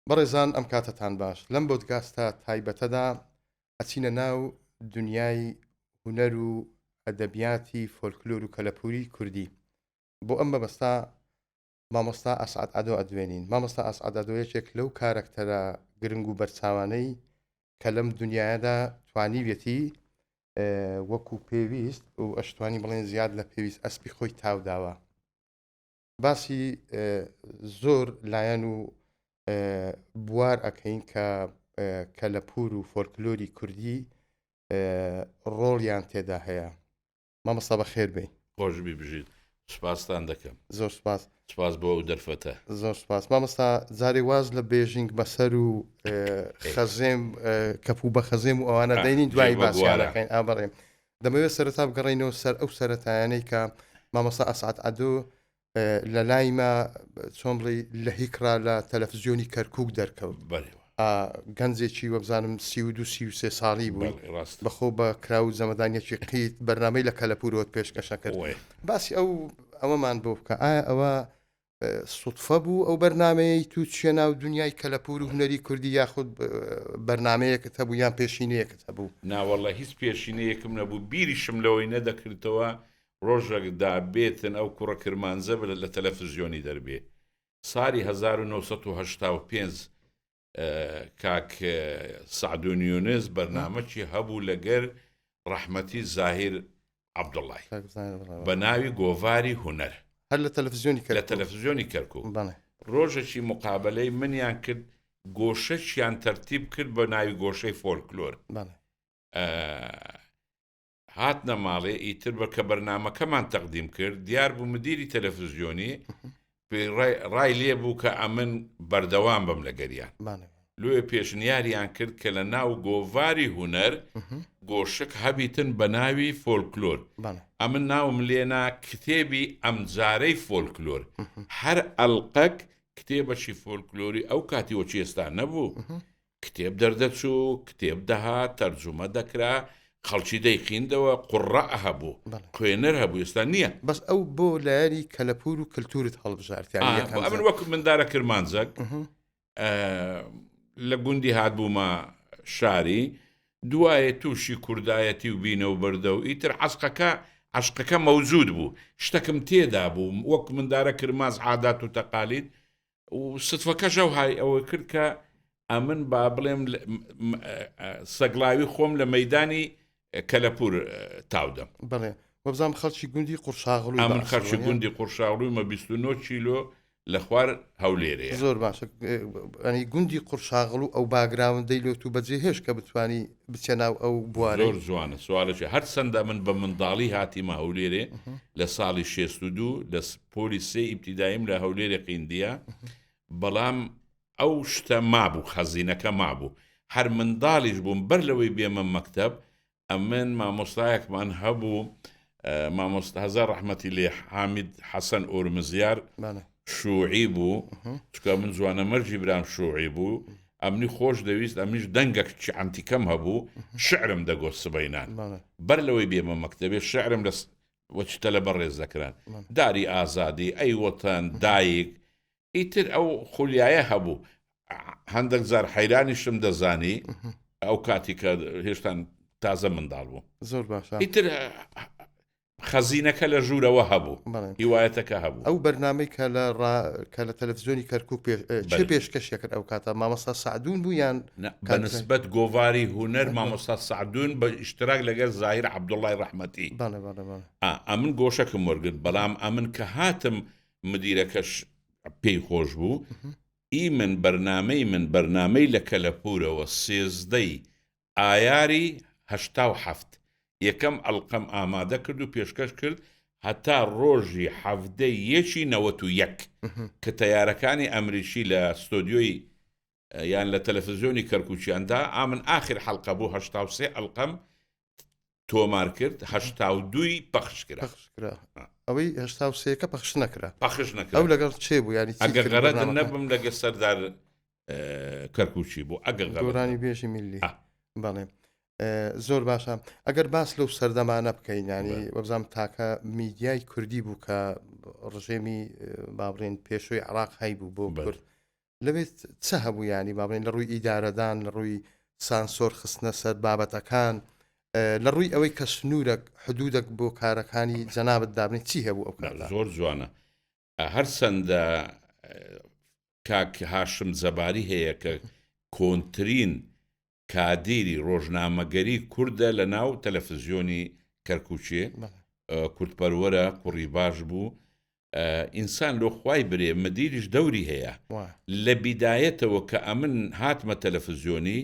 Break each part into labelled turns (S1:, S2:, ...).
S1: بەڕێزان ئەم کاتەتان باش لەم بۆدکاستە تایبەتەدا ئەچینە ناو دنیای هونەر و ئەدەبیاتی فۆلکلۆر و کەلەپوری کوردی بۆ ئەم مەبەستە مامۆستا ئەسعەد عەدۆ ئەدوێنین مامۆستا ئەسعەد عەدۆ یەکێک لەو کارەکتەرە گرنگ و بەرچاوانەی کە لەم دنیایەدا توانیویەتی وەکو پێویست و ئەشتوانی بڵێن زیاد لە پێویست ئەسپی خۆی تاوداوە باسی زۆر لایەن و بوار ئەکەین کە کەلەپوور و فۆلکلۆری کوردی ڕۆڵیان تێدا هەیە مامۆستا بەخێر بێی.
S2: خۆشبی بژیت سوپاستان دەکەم.
S1: زۆر سوپاس.
S2: سوپاس بۆ ئەو دەرفەتە.
S1: زۆر سوپاس مامۆستا جارێ واز لە بێژینگ بەسەر و خەزێم کەپوو بە خەزێم و ئەوانە دەینین دوایی باسیانەکەین ئا بەڵێ دەمەوێت سەرەتا بگەڕێینەوە سەر ئەو سەرەتایانەی کە مامۆستا ئەسعەد عەدۆ لە لای مە چۆن بڵێ لە هیکرا لە تەلەفزیۆنی کەرکک دەرکەوت گەنجێکی وەبزانم 32 سێ ساڵی بووی
S2: ڕاست
S1: بەخۆ بە کرا و جەمەدانیەکی قیت بەرنمەی لە کەلەپورۆت پێشکەشە کرد باسی ئەو ئەوەمان بۆ بکە ئایا ئەوە سوتفە بوو ئەو بەرنمەیەی تو چیە ناو دنیای کەلەپور و هونەری کوردی یاخود بەرنمەیەکت هەبوو یان پێشینەیەکت هەبوو؟
S2: ناوەڵە هیچ پێشینەیەکم نەبوو بیریشم لەوەی نەدەکردەوە ڕۆژەک دا بێتن ئەو کوڕە کرمانجە لە تەلەفزیۆنی دەربێ ساری 1985 کاک سەعدون یونس بەرنامەکی هەبوو لەگەر ڕەحمەتی زاهیر عەبدوڵای بە ناوی گۆڤاری هونەر
S1: هەر لە تەلەفزیۆنی
S2: لە تەلەفزیۆنی کەرکک ڕۆژێکی مقابلەی منیان کرد گۆشەکیان تەرتیب کرد بە ناوی گۆشەی فۆلکلۆر هاتنە ماڵێ ئیتر بە کە بەرنامەکەمان تەقدیم کرد دیار بوو مدیری تەلەفزیۆنی ڕای لێ بوو کە ئەمن بەردەوام بم لە گەریان لۆیە پێشنیاریان کرد کە لە ناو گۆڤاری هونەر گۆشک هەبیتن بە ناوی فۆلکلۆر ئەمن ناوم لێنا کتێبی ئەمجارەی فۆلکلۆر هەر ئەلقەک کتێبەکی فۆلکلۆری ئەو کاتی وەکی ئێستا نەبوو کتێب دەردەچوو، کتێب دەهات، تەرجومە دەکرا، خەڵکی دەیخیندەوە، قوڕڕاء هەبوو، خوێنەر هەبوو، ئێستا نییە.
S1: بەس ئەو بۆ لایەنی کەلەپوور و کلتوورت هەڵبژارد یانی یەکەم
S2: ئەمن وەک مندارە کرمانجەک لە گوندی هاتبوومە شاری، دوایێ تووشی کوردایەتی و بینە و بردە و ئیتر عەشقەکە عەشقەکە مەوجوود بوو، شتەکم تێدا بوو، وەک مندارە کرمانج عادات و تەقالید و ستفەکەش ئەو های ئەوە کرد کە ئەمن با بڵێم سەگڵاوی خۆم لە مەدانی کەلەپور تاودەم.
S1: بەڵێ وەبزانام خەڵکی گوندی قورشاغڵوی
S2: ئەمن خەڵکی گوندی قورشاغڵویمە 29 کیلۆ لە خوار هەولێرێ.
S1: زۆر باشە ئەنی گوندی قورشاغڵ و ئەو باگراوندەی لۆ تو بەجێ هێشت کە بتوانی بچێ ناو ئەو بوارە؟
S2: زۆر جوانە سوالەکی هەرچەندە من بە منداڵی هاتیمە هەولێرێ لە ساڵی 62 لە پۆلی سێ ئیبتیداییم لە هەولێرێ قیندیە بەڵام ئەو شتە مابوو خەزینەکە مابوو هەر منداڵیش بووم بەر لەوەی بێمە مەکتەب ئەمن مامۆستایەکمان هەبوو مامۆستا هەزار ڕەحمەتی لێ حامید حەسەن ئۆرمزیار شوعی بوو چکە من جوانە مەرجی برام شوعی بوو ئەمنی خۆش دەویست ئەمیش دەنگەک عەنتیکەم هەبوو شعرم دەگۆت سبەینان بەر لەوەی بێمە مەکتەبێ شعرم لە وەچ تەلەبە ڕێز دەکران داری ئازادی ئەی وەتەن دایک ئیتر ئەو خولیایە هەبوو هەندێک جار حەیرانیشم دەزانی ئەو کاتی کە هێشتان تازە منداڵ بوو
S1: زۆر باشە
S2: ئیتر خەزینەکە لە ژوورەوە هەبوو هیوایەتەکە هەبوو
S1: ئەو بەرنمەی کە لە کە لە تەلەفزیۆنی کەرکک چ پێشکەشێ کرد ئەو کاتە مامۆستا سعدون بوو یان
S2: بەنسبەت گۆڤاری هوەر مامۆستا سعدون بە ئیشتراک لەگەر زاهیر عەبدوڵای ڕەحمەتی ئەمن گۆشەکم وەرگرت بەڵام ئەمن کە هاتم مدیرەکەش پێی خۆش بوو ئی من بەرنامەی من بەرنامەی لە کەلەپوورەوە سێزدەی ئایاری 87 یەکەم ئەڵقەم ئامادە کرد و پێشکەش کرد هەتا ڕۆژی حەڤدەی یەکی 91 کە تەیارەکانی ئەمریکی لە ستۆدیۆی یان لە تەلەفزیۆنی کەرکوکیاندا ئامن ئاخر حەڵقە بوو 83 ئەڵقەم تۆمار کرد 82ی پەخش کرا
S1: پەخش کرا ئەوەی 83ەکە پەخش نەکرا
S2: پەخش نەکرا
S1: ئەو لەگەڵ چێ بوو ینی
S2: ئەگەر غەرەت نەبم لەگە سەردار کەرکوچی بوو ئەگەر
S1: گۆرانی بێژی میلی بەڵێ زۆر باشە ئەگەر باس لەو سەردەمانە بکەین ینی وەبزانام تاکە میدیای کوردی بوو کە ڕژێمی با بڵێن پێشوی عراق هەیبوو بۆ کورد. لەوێ چ هەبوو یانی با بڵێین لە ڕووی ئیدارەدان لە ڕووی سانسۆر خستنە سەر بابەتەکان لە ڕووی ئەوەی کە سنوورەک حدودەک بۆ کارەکانی جەنابت دابنێ چی هەبوو ئەو کاتە؟
S2: زۆر جوانە هەرچەندە کاک هاشم جەباری هەیە کە کۆنترین کادیری ڕۆژنامەگەری کوردە لە ناو تەلەفزیۆنی کەرکوکێ کوردپەروەرە کوڕی باش بوو ئینسان لۆ خوای برێ مدیریش دەوری هەیە لە بیدایەتەوە کە ئەمن هاتمە تەلەفزیۆنی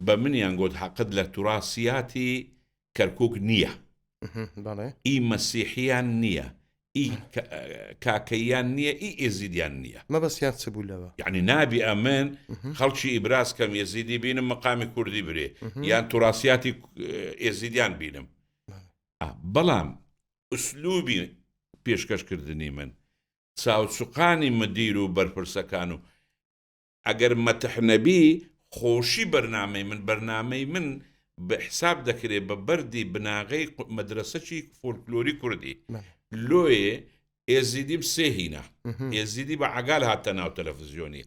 S2: بە منیان گۆت حەقت لە توراسیاتی کەرکوک نییە ئی مەسیحیان نییە ئی کاکەییان نییە ئی ئێزیدیان نییە.
S1: مەبەستیان چ بوو لەوە؟
S2: یەعنی نابی ئەمن خەڵکی ئیبراز کەم ئێزیدی بینم مەقامی کوردی برێ یان توراسیاتی ئێزیدیان بینم بەڵام ئوسلوبی پێشکەشکردنی من چاوچوقانی مدیر و بەرپرسەکان و ئەگەر مەتح نەبی خۆشی بەرنامەی من بەرنامەی من بە حساب دەکرێ بە بەردی بناغەی مەدرەسەکی فۆلکلۆری کوردی لۆیێ ئێزیدیم سێ هینا ئێزیدی بە عگال هاتە ناو تەلەفزیۆنی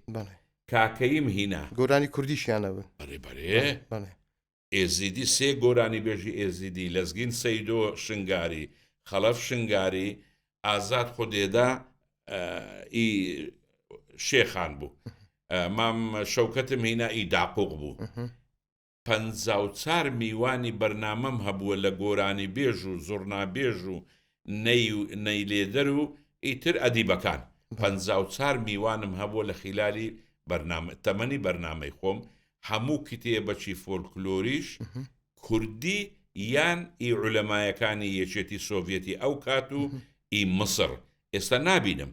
S2: کاکەیم هینا
S1: گۆرانی کوردیشیانە بن
S2: بەرێ بەرێ ئێزیدی سێ گۆرانیبێژی ئێزیدی، لەزگین سەیدۆ شنگاری، خەڵەف شنگاری، ئازاد خودێدا ئی شێخان بوو. مام شەوکەتم هینا ئی داقوق بوو. 54 میوانی بەرنامەم هەبووە لە گۆرانیبێژ و زوڕنابێژ و نەی و نەیلێدەر و ئیتر ئەدیبەکان. 54 میوانم هەبووە لە خیلالی بەرنامە تەمەنی بەرنامەی خۆم هەموو کتێبەکی فۆلکلۆریش کوردی یان ئی عولەمایەکانی یەکێتی سۆڤیەتی ئەو کات و ئی مصر ئێستا نابینم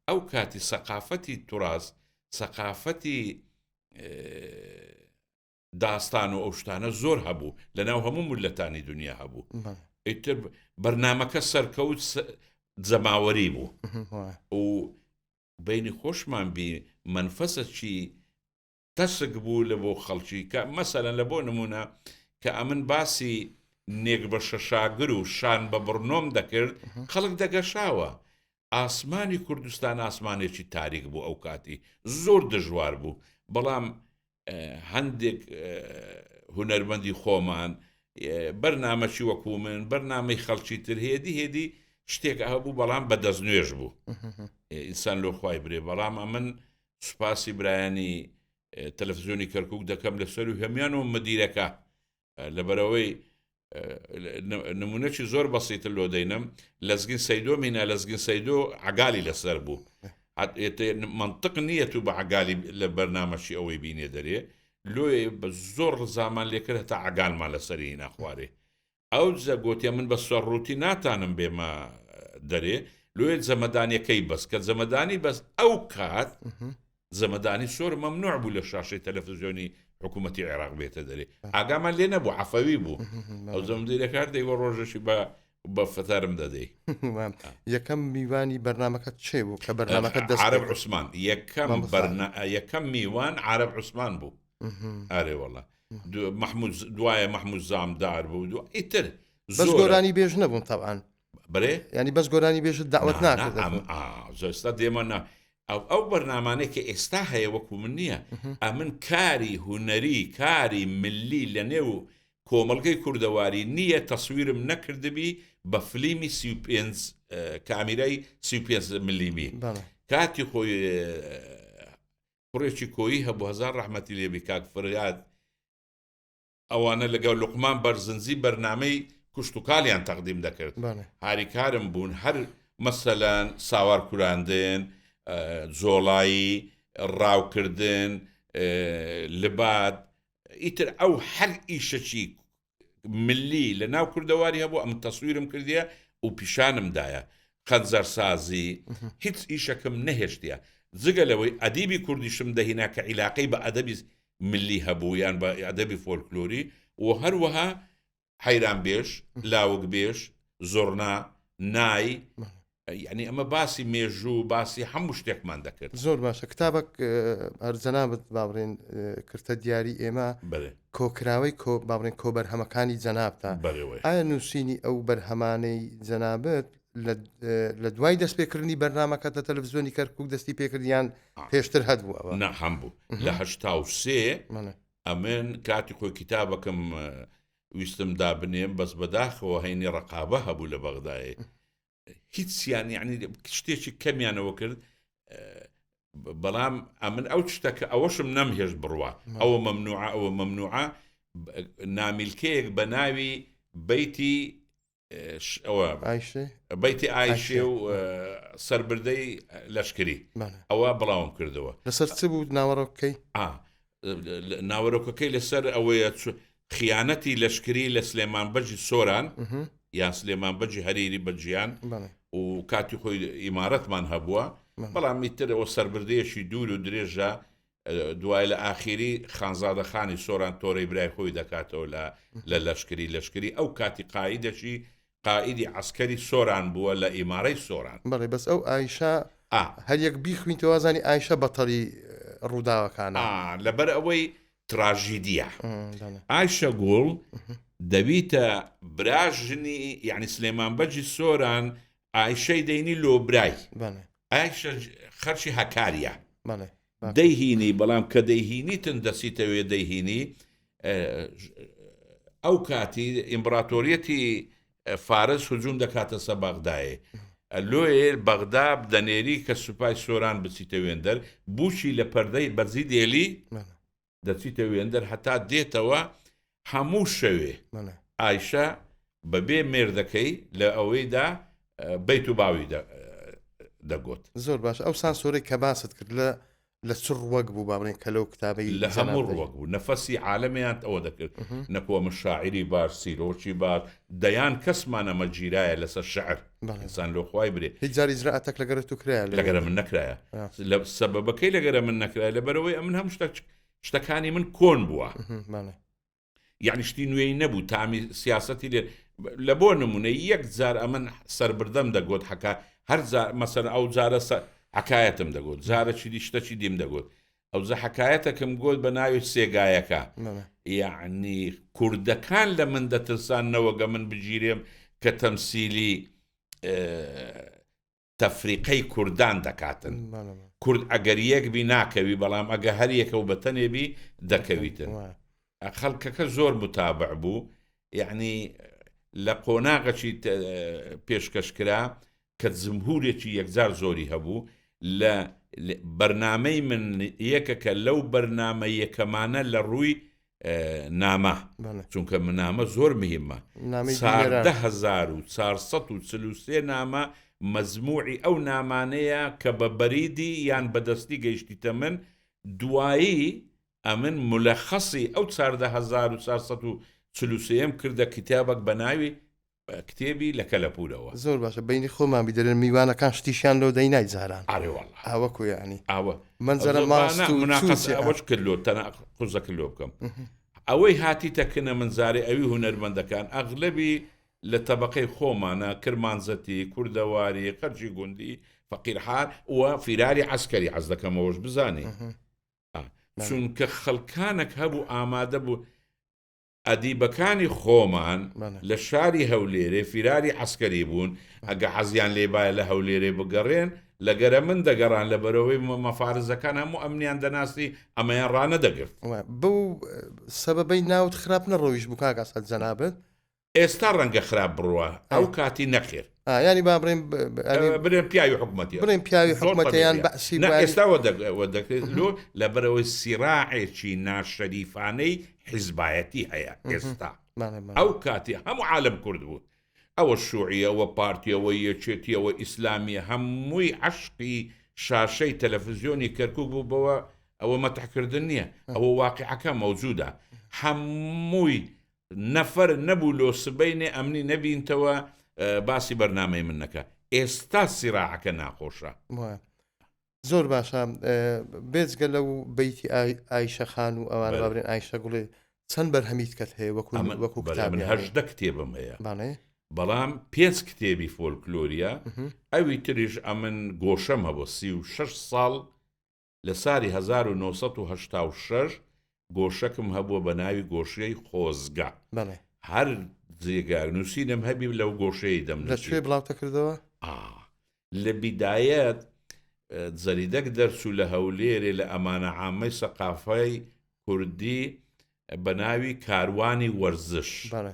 S2: ئەو کاتی سەقافەتی توراس سەقافەتی داستان و ئەو شتانە زۆر هەبوو لە ناو هەموو ملەتانی دنیا هەبوو ئیتر بەرنمەکە سەرکەوت جەماوەری بوو و بینی خۆشمان بی منفەسەکی تەسک بوو لە بۆ خەڵکی کە مەسەلەن لە بۆ نموونە کە ئەمن باسی نێک بە شەشاگر و شان بە بڕنۆم دەکرد خەڵک دەگەشاوە ئاسمانی کوردستان ئاسمانێکی تاریک بوو ئەو کاتی زۆر دژوار بوو بەڵام هەندێک هونەرمەندی خۆمان بەرنامەکی وەکو من بەرنامەی خەڵکی تر هێدی هێدی شتێک هەبوو بەڵام بە دەست نوێژ بوو ئینسان لۆ خوای برێ بەڵام ئەمن سوپاسی برایانی تەلەفزیۆنی کەرکک دەکەم لە سەر و هەمیان و مدیرەکە لەبەرەوەی نمونەی زۆر بەسیتر لۆ دەینم لەزگین سەیدۆ مینا لەزگین سەیدۆ عگالی لەسەر بوو منطق نییە تو بە عگالی لە بەرنمەشی ئەوەی بینێ دەرێ لۆیە بە زۆر ڕزامان لێکرد هەتا عگالمان لەسەری ناخوارێ ئەوجە گۆتیە من بە سەرڕووتی ناتانم بێمە دەرێ لۆیە جەمەدانیەکەی بەس کە جەمەدانی بەس ئەو کات جەمەدانی سۆر مەمنوع بوو لە شاشەی تەلەفزیۆنی حکوومەتی عێراق بێتە دەرێ ئاگامان لێ نەبوو عەفەوی بوو ئەو جەمدیرەکار دەیوە ڕۆژەشی بە بە فتارم دەدەی
S1: یەکەم میوانی بەرنمەکە چێ بوو کە بەرنمەکە
S2: دەست عرب عوسمان یەکەم یەکەم میوان عرب عوسمان بوو ئارێ وەڵا محمود دوایە محمود زامدار بوو دو ئیتر
S1: بەس گۆرانی بێژ نەبوون تەوان
S2: بەێ
S1: ینی بەس گۆرانی بێژت داوت ناکرد
S2: ئێستا دێمە نا ئەو ئەو بەرنمانەی کە ئێستا هەیە وەکو من نییە ئەمن کاری هوەری کاری ملی لە نێو کۆمەڵگەی کوردەواری نییە تەسویرم نەکردبی بە فلیمی 35 کامیرای 35 ملیمی کاتی خۆی کوڕێکی کۆیی هەبوو هەزار ڕەحمەتی لێبی کاک فریاد ئەوانە لەگەڵ لوقمان بەرزنجی بەرنامەی کوشتوکاڵیان تەقدیم دەکرد هاریکارم بوون هەر مەسەلەن ساوار کوراندن جۆڵایی ڕاوکردن لباد ئیتر ئەو هەر ئیشەکی ملی لە ناو کوردەواری هەبوو ئەم تەسویرم کردیە و پیشانم دایە خەنجەرسازی هیچ ئیشەکەم نەهێشتە جگە لەوەی ئەدیبی کوردیشم دەهینا کە عیلاقەی بە ئەدەبی ملی هەبوو یان بە ئەدەبی فۆلکلۆری و هەروەها حەیران بێژ لاوک بێژ زۆرنا نای یعنی ئەمە باسی مێژوو باسی هەموو شتێکمان دەکرد.
S1: زۆر باشە کتابەک هەر جەنابت با بڵێن کرتە دیاری ئێمە کۆکراوەی کۆ با بڵێن کۆبەرهەمەکانی جەنابتە ئایا نووسینی ئەو بەرهەمانەی جەنابت لە دوای دەستپێکردنی بەرنمەکە لە تەلەڤزیۆنی کەرکک دەستی پێکردیان پێشتر هەبوو ئەوە
S2: نا هەم بوو لە 83 ئەمن کاتی خۆی کتابەکەم ویستم دابنێم بەس بەداخەوە هەینی ڕقابە هەبوو لە بەغدایێ هیچیان یعنی شتێکی کەمیانەوە کرد بەڵام ئەمن ئەو شتەکە ئەوەشم نەمهێشت بڕوا ئەوە مەمنوعە ئەوە مەمنوعە نامیلکەیەک بە ناوی بەیتی ئەوە بەیتی ئایشێ و سربردەی لەشکری ئەوە بڵاوم کردەوە
S1: لەسەر چ بوو ناوەڕۆکەی
S2: ناوەرۆکەکەی لەسەر ئەوەیە خیانەتی لەشکری لە سلێمان بەگی سۆران یان سلێمان بەگی هەریری بەگیان و کاتی خۆی ئیمارەتمان هەبووە بەڵام میترەوە سربردەیەکی دوور و درێژە دوای لە ئاخیری خانزادە خانی سۆران تۆرەی برای خۆی دەکاتەوە لە لە لەشکری لەشکری ئەو کاتی قائیدەکی قائیدی عەسکەری سۆران بووە لە ئیمارەی سۆران.
S1: بەڵێ بەس ئەو ئایشە ئا. هەر یەک بیخوینتەوە وازانی ئایشە بەتەڵی ڕووداوەکانە.
S2: ئا لەبەر ئەوەی تراژیدیە. ئایشە گوڵ دەبیتە برا ژنی یعنی سلێمان بەگی سۆران ئایشەی دەینی لۆ برای. بەڵێ. ئایشە خەرکی هەکاریە.
S1: بەڵێ.
S2: دەیهینی بەڵام کە دەیهینیتن دەچیتەوێ دەیهینی ئەو کاتی ئیمبراتۆریەتی فارس هجوم دەکاتە سە بەغدایێ لۆیێ بەغدا دەنێری کە سوپای سۆران بچیتە وێندەر بووچی لە پەردەی بەرزی دێلی دەچیتە وێندەر هەتا دێتەوە هەموو شەوێ ئایشە بەبێ مێردەکەی لە ئەوەیدا بەیت و باوی دەگوت.
S1: زۆر باش ئەو سانسۆرەی کە باست کرد لە لە چ ڕوەک بوو با بڵێن کە لەو کتابەی
S2: لە هەموو ڕوەک بوو نەفەسی عالەمیان ئەوە دەکرد نەکووە من شاعیری باش سیرۆکی باش دەیان کەسمان ئەمە گیرایە لەسەر شعر ئینسان لۆ خوای برێ
S1: هیچ جار ئیجرائەتەک لەگەرە تو کرایە
S2: لەگەرە من نەکرایە لە سەبەبەکەی لەگەرە من نەکرایە لەبەرەوەی ئەمن هەموو شتە شتەکانی من کۆن بووە یعنی شتی نوێی نەبوو تامی سیاسەتی لێ لە بۆ نمونە یەک جار ئەمن سربردەم دەگوت حکا هەر مەسەر ئەو جارە حکایەتم دەگوت جارەکی دی شتەکی دیم دەگوت ئەوجا حەکایەتەکم گۆت بە ناوی سێگایەکە یەعنی کوردەکان لە من دەترسان نەوەگە من بگیرێم کە تەمسیلی تەفریقەی کوردان دەکاتن کورد ئەگەر یەک بی ناکەوی بەڵام ئەگە هەر یەکە و بەتەنێ بی دەکەویتن خەڵکەکە زۆر متابع بوو یعنی لە قۆناغەکی پێشکەش کرا کە جمهورێکی یەکجار زۆری هەبوو لە بەرنامەی من یەکەکە لەو بەرنامە یەکەمانە لە ڕووی نامە چونکە منامە زۆر مهمە 14,443 نامە مەزموعی ئەو نامانەیە کە بە بەریدی یان بەدەستی گەیشتیتە من دوایی ئەمن ملەخەسی ئەو 14,443 کردە کتابێک بە ناوی کتێبی لە کەلەپوورەوە.
S1: زۆر باشە بەینی خۆمان بی دەرێن میوانەکان شتیشیان لۆ دەینای جاران.
S2: ئەرێ واللە.
S1: ئا وەکو یانی.
S2: ئاوە.
S1: مەنزەرە ماست و
S2: مناقەسە ئەوەش کرد لۆ تەنا قوزەکە لۆ بکەم. ئەوەی هاتیتە کنە من زارێ ئەوی هونەرمەندەکان ئەغلەبی لە تەبەقەی خۆمانە کرمانجەتی، کوردەواری، خەرکی گوندی، فەقیر حال و فیراری عەسکەری عەز دەکەم ئەوەش بزانی. چونکە خەڵکانەک هەبوو ئامادە بوو ئەدیبەکانی خۆمان لە شاری هەولێرێ فیراری عەسکەری بوون، ئەگە حەزیان لێ بایە لە هەولێرێ بگەڕێن، لەگەرە من دەگەڕان، لەبەرئەوەی مەفارزەکان هەموو ئەمنیان دەناسی، ئەمەیان ڕانەدەگرت.
S1: بەو سەبەبەی ناوت خراپ نەڕۆیشت بوو کاک ئەسعەد جەنابت؟
S2: ئێستا ڕەنگە خراپ بڕوا، ئەو کاتی نەخێر.
S1: یانی با بڵێین
S2: بڵێن پیاوی حکومەتی
S1: بڵێن پیاوی حکومەتە یان بەعسی
S2: نا ئێستا وە دەکرێت لۆ لەبەرئەوەی سیراعێکی ناشەریفانەی حیزبایەتی هەیە ئێستا ئەو کاتی هەموو عالم کورد بوو ئەوە شوعیە ئەوە پارتیە ئەوە یەکێتیە ئەوە ئیسلامیە هەمووی عەشقی شاشەی تەلەفزیۆنی کەرکک بوو بەوە ئەوە مەتحکردن نییە ئەوە واقعەکە مەوجودە هەمووی نەفەر نەبوو لۆ سبەینێ ئەمنی نەبینتەوە باسی بەرنامەی من نەکا ئێستا سیراعەکە ناخۆشە.
S1: زۆر باشە بێجگە لەو بەیتی ئایشە خان و ئەوانە با بڵێن ئایشە گوڵێ چەند بەرهەمی تکەت هەیە وەکو وەکو
S2: کتاب من 18 کتێبم هەیە بەڵام پێنج کتێبی فۆلکلۆریە ئەوی تریش ئەمن گۆشەم هەبوو 36 ساڵ لە ساری 1986 گۆشەکم هەبووە بە ناوی گۆشەی خۆزگە هەر جێگا نووسینم هەبی لەو گۆشەی دەم
S1: لە کوێ بڵاوتە کردەوە؟
S2: ئا لە بیدایەت جەریدەک دەرچوو لە هەولێرێ لە ئەمانە عامەی سەقافەی کوردی بە ناوی کاروانی وەرزش.
S1: بەڵێ.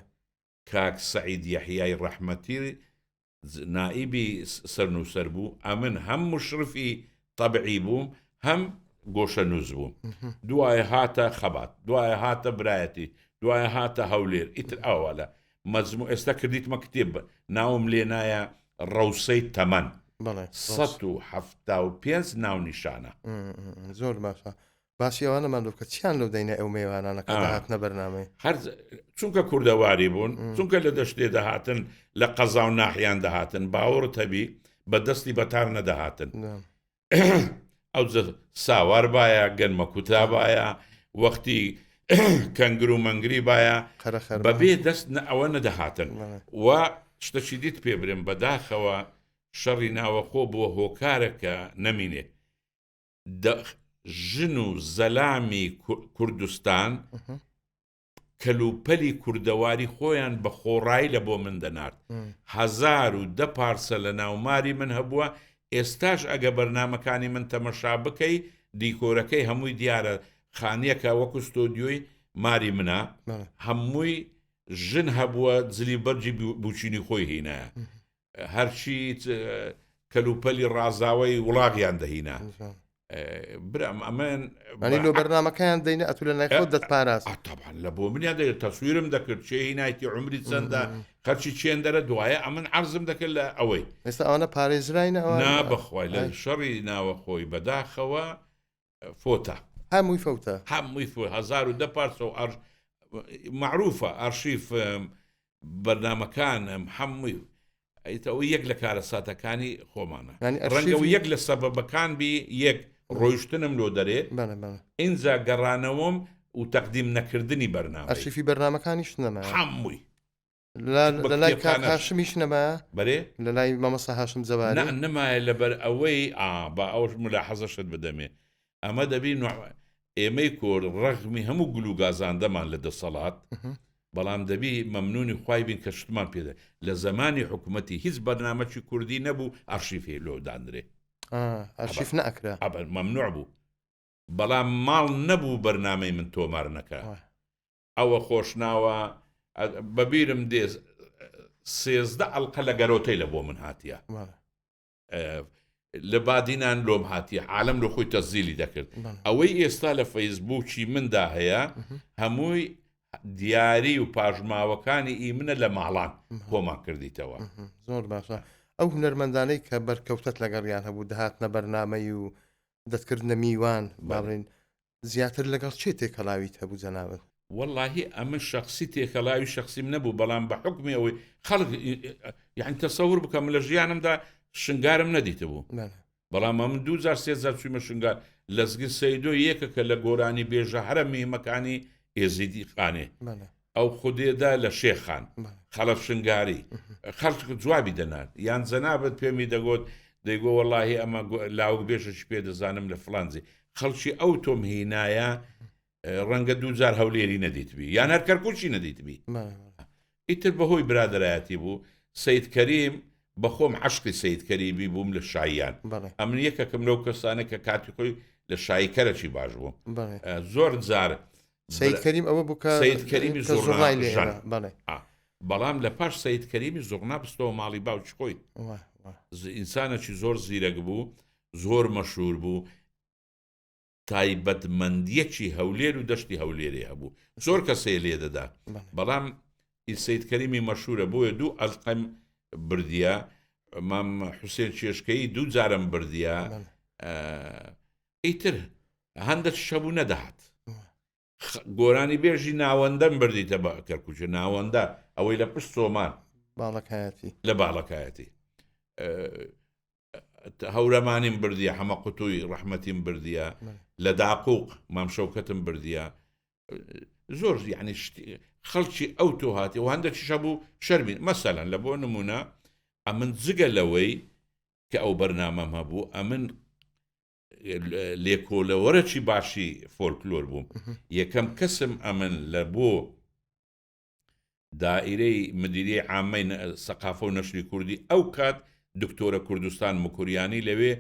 S2: کاک سەعید یەحیای ڕەحمەتی نائیبی سەرنووسەر بوو، ئەمن هەم موشرفی تەبعی بووم هەم گۆشەنووس بووم. دوایە هاتە خەبات، دوایە هاتە برایەتی، دوایە هاتە هەولێر، ئیتر ئاوا لە مەجموع ئێستا کردیتمە کتێب ناوم لێنایە ڕەوسەی تەمەن 175 ناونیشانە.
S1: زۆر باشە باسی ئەوانەمان لۆ بکە چیان لەو دەینە ئەو مێوانانە کە دەهاتنە بەرنامەی
S2: هەر چونکە کوردەواری بوون چونکە لە دەشتێ دەهاتن لە قەزا و ناحیان دەهاتن باوەڕت هەبی بە دەستی بەتار نەدەهاتن ئەو ساوار باە گەنمە کوتا باە وەختی کەنگر و مەنگری باە بەبێ دەست ئەوە نەدەهاتن و شتەکی دیت پێ برێم بەداخەوە شەڕی ناوەخۆ بووە هۆکارە کە نەمینێ ژن و زەلامی کوردستان کەلوپەلی کوردەواری خۆیان بە خۆڕایی لە بۆ من دەنارد. 1010 پارچە لە ناوماری من هەبووە، ئێستاش ئەگە بەرنامەکانی من تەمەشا بکەی دیکۆرەکەی هەمووی دیارە، خانیەکە وەکو ستۆدیۆی ماری منە، هەمووی ژن هەبووە جلی بەرگی بوچینی خۆی هینایە. هەرچی کەلوپەلی ڕازاوەی وڵاغیان دەهینا برام ئەمن
S1: ئەنی لۆ بەرنمەکەیان دەینە ئەتو لە لای خۆت دەتپاراست
S2: تەبان لە بۆ منیان دەێت تەسویرم دەکرد چێ هینایتی عمری چەندە خەرچی چێندەرە دوایە ئەمن عەرزم دەکرد لە ئەوەی
S1: ئێستا ئەوانە پارێزراینە
S2: نا بەخوای لە شەڕی ناوەخۆی بەداخەوە فۆتە.
S1: هەمووی فەوتە.
S2: هەمووی فۆ 1010 پارچە و ئەر مەعروفە ئەرشیف بەرنامەکانم هەمووی ئەوە یەک لە کارەساتەکانی خۆمانە
S1: یانی
S2: ڕەنگە
S1: ئەرشیفی
S2: یەک لە سەبەبەکان بی یەک ڕۆیشتنم لۆ دەرێ
S1: بەڵێ بەڵێ
S2: ئینجا گەڕانەوەم و تەقدیم نەکردنی بەرنامەی
S1: ئەرشیفی بەرنامەکانیش نەمایە
S2: هەمووی
S1: لە لای کاک هاشمیش نەمایە؟
S2: بەرێ؟
S1: لە لای مامۆستا هاشم جەباری؟
S2: نا نەمایە لەبەر ئەوەی ئا با ئەوش ملاحەزەشت بدەمێ ئەمە دەبی ئێمەی کورد ڕەغمی هەموو گل و گازاندەمان لە دەسەڵات بەڵام دەبی مەمنونی خوای بین کە شتمان پێدە لە زەمانی حکوومەتی هیچ بەرنامەکی کوردی نەبوو ئەرشیفی لۆ دانرێ
S1: ئەرشیف نەئەکرا
S2: مەمنوع بوو بەڵام ماڵ نەبوو بەرنامەی من تۆمار نەکا ئەوە خۆشناوە بەبیرم دێ 13 ئەڵلقە لە گەرۆتەی لە بۆ من هاتیە لە بادینان لۆم هاتیە عالم لە خۆی تەزیلی دەکرد ئەوەی ئێستا لە فەیسبوکی مندا هەیە هەمووی دیاری و پاشماوەکانی ئی منە لە ماڵان کۆمان کردیتەوە
S1: زۆر باشە ئەو هونەرمەندانەی کە بەرکەوتت لەگەڵیان هەبوو دەهاتنە بەرنمەی و دەتکردنە میوان باڵین زیاتر لەگەڵ کێ تێکەڵاویت هەبوو جەنابت؟
S2: وەڵاهی ئەمن شەخسی تێکەڵاوی شەخسیم نەبوو بەڵام بە حوکمی ئەوەی خەڵک یعنی تەسەور بکە من لە ژیانمدا شنگارم نەدیتبوو بەڵام ئەمن دوو جار سێ جار چوومە شنگار لەزگر سەیدۆ یەکە کە لە گۆرانی بێژە هەرە مهمەکانی ئێزیدی خانێ ئەو خودێدا لە شێخان خەڵف شنگاری خەڵک جوابی دەنارد یان جەنابت پێمی دەگوت دەیگۆ وەڵاهی ئەمە لاوک بێژەکی پێ دەزانم لە فڵانجی خەڵکی ئەو تۆم هینایە ڕەنگە دوو جار هەولێری نەدیتبی یان هەر کەرکوکی نەدیتبی ئیتر بەهۆی برادایەتی بوو سید کەریم بەخۆم عشقی سید کەریمی بووم لە شاییان ئەمن یەکەکم لەو کەسانە کە کاتی خۆی لە شاییکەرەکی باش بوو زۆر جار
S1: سید کەریم ئەوە بوو کە
S2: سید کەریمی
S1: زۆرنای لێ بەڵێ
S2: بەڵام لە پاش سید کەریمی زۆرنا بستەوە ماڵی باوکی خۆی ئینسانێکی زۆر زیرەک بوو زۆر مەشهور بوو تایبەتمەندیەکی هەولێر و دەشتی هەولێرێ هەبوو زۆر کەسێ لێ دەدا بەڵام سید کەریمی مەشهورە بۆیە دوو ئەلقەم بردیە مام حوسێن چێشکەی دوو جارم بردیە ئیتر هەندێک شەبوو نەدەهات گۆرانی بێژی ناوەندەم بردیتە بە کەرکوچە ناوەندە ئەوەی لە پشت سۆمان
S1: باڵەکایەتی
S2: لە باڵەکایەتی هەورەمانیم بردیە حەمە قوتوی ڕەحمەتیم بردیە لە داقوق مام شەوکەتم بردیە زۆر یعنی خەڵکی ئەو تۆ هاتی و هەندێکی شەبوو شەرمین مەسەلەن لە بۆ نمونە ئەمن جگە لەوەی کە ئەو بەرنامەم هەبوو ئەمن لێکۆلەوەرەکی باشی فۆلکلۆر بووم یەکەم کەسم ئەمن لە بۆ دائیرەی مدیریەی عامەی سەقافە و نەشری کوردی ئەو کات دکتۆرە کوردستان مکوریانی لەوێ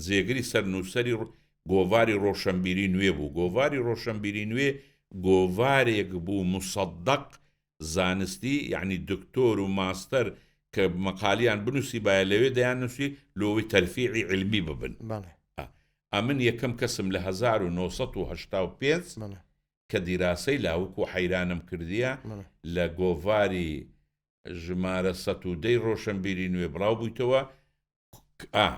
S2: جێگری سەرنووسەری گۆڤاری ڕۆشەنبیری نوێ بوو. گۆڤاری ڕۆشەنبیری نوێ گۆڤارێک بوو موسەدەق زانستی یەعنی دکتۆر و ماستەر کە مەقالیان بنووسیبایە لەوێ دەیاننووسی لۆوەی تەرفیعی عیلمی ببن. ئەمن یەکەم کەسم لە 1985 کە دیراسەی لاوک و حەیرانم کردیە لە گۆڤاری ژمارە 110 ی ڕۆشەنبیری نوێ بڵاو بوویتەوە ئا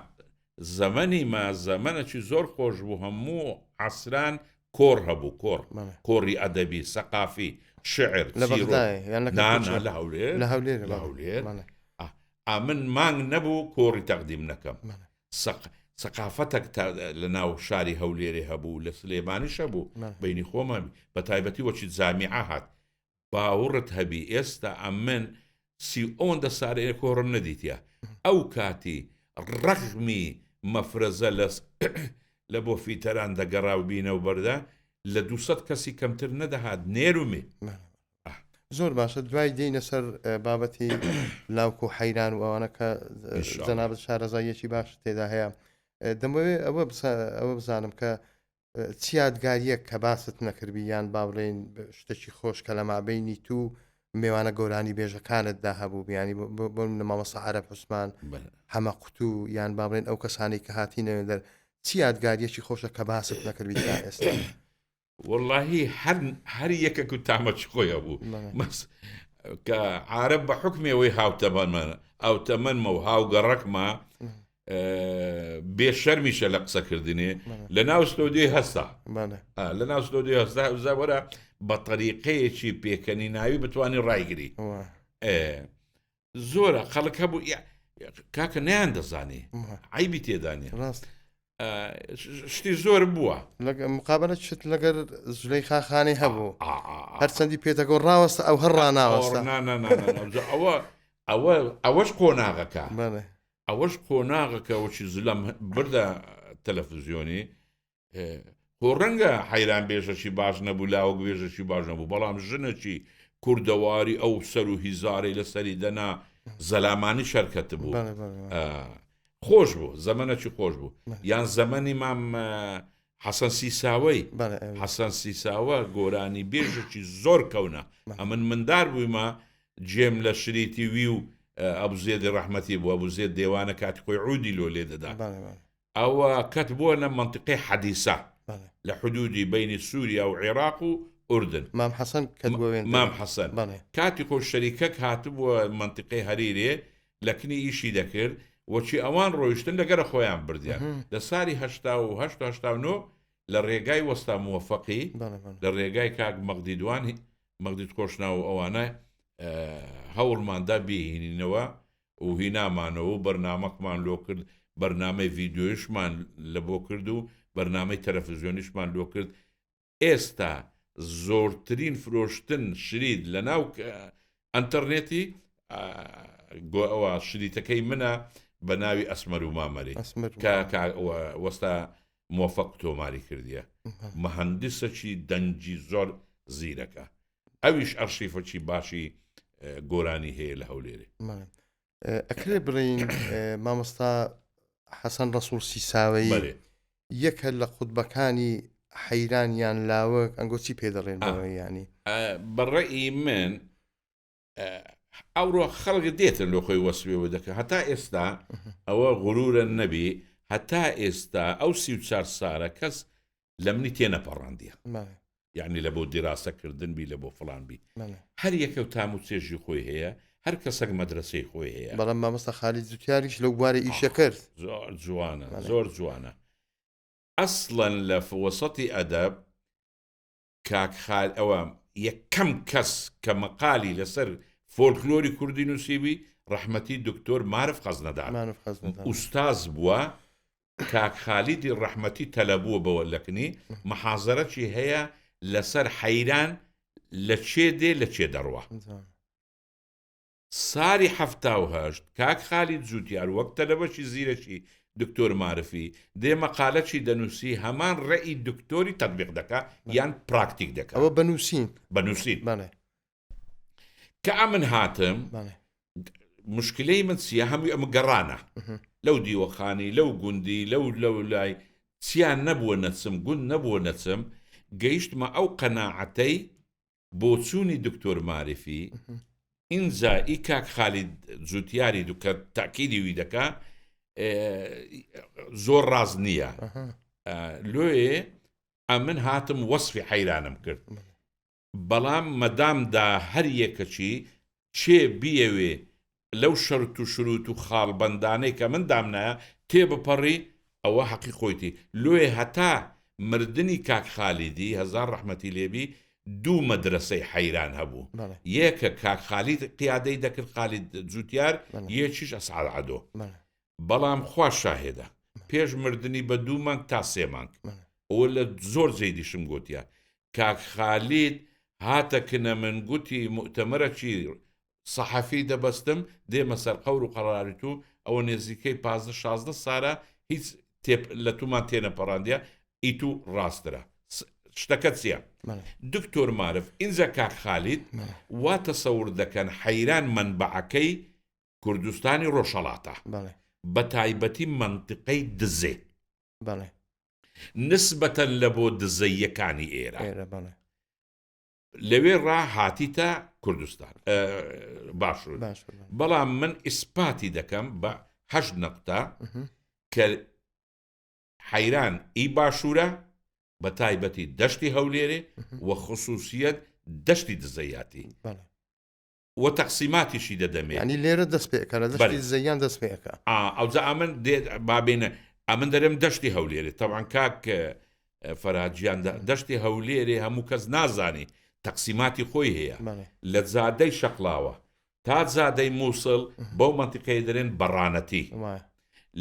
S2: زەمەنی ما زەمەنەکی زۆر خۆش بوو هەموو عەسران کۆڕ هەبوو کۆڕ کۆڕی ئەدەبی سەقافی شعر
S1: لە بەغدایە یان لە
S2: نا
S1: کەرکوکە؟
S2: نا لە هەولێر
S1: لە هەولێر
S2: لە
S1: بەڵێ
S2: هەولێر
S1: بەڵێ
S2: ئا ئەمن مانگ نەبوو کۆڕی تەقدیم نەکەم
S1: بەڵێ
S2: سەق سەقافەتەک تا لە ناو شاری هەولێرێ هەبوو لە سلێمانیش هەبوو
S1: بەڵێ
S2: بەینی خۆمان بە تایبەتی وەکی جامیعە هات باوڕت هەبی ئێستا ئەمن سی و ئەوەندە سارەیە کۆڕم نەدیتە ئەو کاتی ڕەغمی مەفرەزە لە لە بۆ فیتەران دەگەڕا و بینە و بەردە لە 200 کەسی کەمتر نەدەهات نێر و مێ.
S1: زۆر باشە دوای دێینە سەر بابەتی لاوک و حەیران و ئەوانە کە جەنابت شارەزاییەکی باش تێدا هەیە دەمەوێت ئەوە ئەوە بزانم کە چ یادگارییەک کە باست نەکردبی یان با بڵێین شتێکی خۆش کە لە مابەینی تو مێوانە گۆرانی بێژەکانتدا هەبوو بیانی بۆ لە مامۆستا عەرەب عوسمان حەمە قوتو یان با بڵێن ئەو کەسانی کە هاتینەوە دەر چ یادگاریەکی خۆشە کە باست نەکردبی تا ئێستا؟
S2: وەڵاهی هەر هەر یەکەک و تامەکی خۆی هەبوو مەس کە عارەب بە حوکمی ئەوەی هاوتەمەنمە هاوتەمەنمە و هاوگەڕەکمە بێ شەرمیشە لە قسەکردنێ لە ناو ستۆدیۆی هەستا لە ناو ستۆدیۆی هەستا وەرە بە تەریقەیەکی پێکەنی ناوی بتوانانی ڕایگری زۆرە خەڵک هەبوو کاکە نیان دەزانی عیبی تێدانێ
S1: ڕاست
S2: شتی زۆر بووە
S1: مقابلە شت لەگەر زلەی خاخانەی هەبوو هەرچەندی پێتەکە ڕاوەستە ئەو هەر ڕناوەستە
S2: ئەوە ئەوە ئەوەش قۆناغەکە ئەوەش قۆناغەکە وەکی زلەم بردە تەلەفزیۆنی خۆ ڕەنگە حەیران بێژەکی باش نەبوو لاوک بێژەکی باش نەبوو بەڵام ژنەکی کوردەواری ئەو سەر و هیزارەی لەسەری دەنا زەلامانی شەرکەت بوو خۆش بوو زەمەنەکی خۆش بوو یان زەمەنی مام حەسەن سیساوەی حەسەن سیساوە گۆرانی بێژێکی زۆر کەونە ئەمن مندار بوویمە جێم لە شریتی وی و ئەبوزێدی ڕەحمەتی بوو ئەبوزێد دێوانە کاتی خۆی عودی لۆ لێ دەدا ئەوە کەت بووە لە مەنتیقەی حەدیسە لە حدودی بەینی سووریا و عێراق و ئوردن.
S1: مام حەسەن کەت بووە وێن
S2: مام حەسەن کاتی خۆی شەریکەک هاتبووە مەنتیقەی هەریرێ لە کنی ئیشی دەکرد وەکی ئەوان ڕۆیشتن لەگەرە خۆیان بردیان لە ساری 88 89 لە ڕێگای وەستا موەفەقی لە ڕێگای کاک مەغدیدوان مەغدید خۆشناو و ئەوانە هەوڵماندا بیهینینەوە و هینامانەوە و بەرنامەکمان لۆ کرد بەرنامەی ڤیدیۆیشمان لە بۆ کرد و بەرنامەی تەلەفزیۆنیشمان لۆ کرد ئێستا زۆرترین فرۆشتن شریت لە ناو ئەنتەرنێتی ئەوە شریتەکەی منە بە ناوی ئەسمەر و مامەری کە وەستا مۆفەق تۆماری کردیە مهندسەکی دەنگی زۆر زیرەکە ئەویش ئەرشیفەکی باشی گۆرانی هەیە لە هەولێرێ.
S1: ئەکرێ بڵێین مامۆستا حەسەن ڕەسوڵ سیساوەیی یەکە لە قوتبەکانی حەیران یان لاوک ئەنگۆ چی پێ دەڵێن ینی
S2: بەڕێی من ئەوڕۆ خەڵک دێتن لۆ خۆی وەسوێوە دەکە هەتا ئێستا ئەوە غرورە نەبی هەتا ئێستا ئەو 34 سارە کەس لە منی تێنەپەڕاندیە یعنی لە بۆ دیراسە کردن بی لە بۆ فڵان بی هەر یەکە و تام و چێژی خۆی هەیە هەر کەسەک مەدرسەی خۆی هەیە
S1: بەڵام مامۆستا خالید جوتیاریش لەو بوارە ئیشە کرد
S2: زۆر جوانە زۆر جوانە ئەسڵەن لە وەسەتی ئەدەب کاک خال ئەوە یەکەم کەس کە مەقالی لەسەر فۆلکلۆری کوردی نووسیبی ڕەحمەتی دکتۆر مارف خەزنەدار ئوستاز بووە کاک خالیدی ڕەحمەتی تەلەبووە بەوە لەکنی محازەرەکی هەیە لەسەر حەیران لە چێ دێ لە چێ دەڕوا. ساری 78 کاک خالید جوتیار وەک تەلەبەکی زیرەکی دکتۆر مارفی دێ مەقالەکی دەنووسی هەمان ڕێی دکتۆری تەتبیق دەکا یان پراکتیک دەکا.
S1: ئەوە بە نووسین.
S2: بە نووسین. کە ئەمن هاتم. مشکلەی من چییە هەمووی ئەمە گەڕانە لەو دیوەخانی لەو گوندی لەو لەو لای چیان نەبووە نەچم گوند نەبووە نەچم گەیشتمە ئەو قەناعەتەی بۆچوونی دکتۆر مارفی ئینجا ئی کاک خالید جوتیاری دوو کە تاکیدی وی دەکا زۆر ڕاست نییە لۆیێ ئەمن هاتم وەسفی حەیرانم کرد بەڵام مەدام دا هەر یەکەکی کێ بیەوێ لەو شەرت و شروت و خاڵبەندانەی کە من دامنایە تێبپەڕی ئەوە هەقی خۆیتی لۆیە هەتا مردنی کاک خالیدی هەزار ڕەحمەتی لێبی دوو مەدرەسەی حەیران هەبوو یەکە کاک خالید قیادەی دەکرد خالید جوتیار یەکیش ئەسعەد عەدۆ بەڵام خوا شاهێدە پێش مردنی بە دوو مانگ تا سێ مانگ ئەوە لە زۆر جێی دیشم گۆتیە کاک خالید هاتە کنە من گوتی موئتەمەرەکی سەحەفی دەبەستم دێمە سەر قەور و قەراری تو ئەوە نێزیکەی 15 16 سارە هیچ لە تومان تێنەپەڕاندیە ئی تو ڕاسترە شتەکە چییە دکتۆر مارف ئینجا کاک خالید وا تەسەور دەکەن حەیران مەنبەعەکەی کوردستانی ڕۆژهەڵاتە بە تایبەتی مەنتیقەی دزێ نسبەتەن لە بۆ دزەییەکانی ئێرە لەوێ ڕا هاتیتە کوردستان باشوور بەڵام من ئیسپاتی دەکەم بە هەشت نەقطە کە حەیران ئی باشوورە بە تایبەتی دەشتی هەولێرێ و خصوصیت دەشتی دزەیاتی و تەقسیماتیشی دەدەمێ.
S1: یانی لێرە دەست پێ ئەکا لە دەشتی دزەییان دەست پێ ئەکا.
S2: ئا ئەوجا ئەمن دێ با بێنە ئەمن دەرێم دەشتی هەولێرێ تەبعەن کاک فەرهاد گیان دەشتی هەولێرێ هەموو کەس نازانی تەقسیماتی خۆی هەیە لە جادەی شەقڵاوە تا جادەی مووسڵ بەو مەنتیقەیە دەرێن بەڕانەتی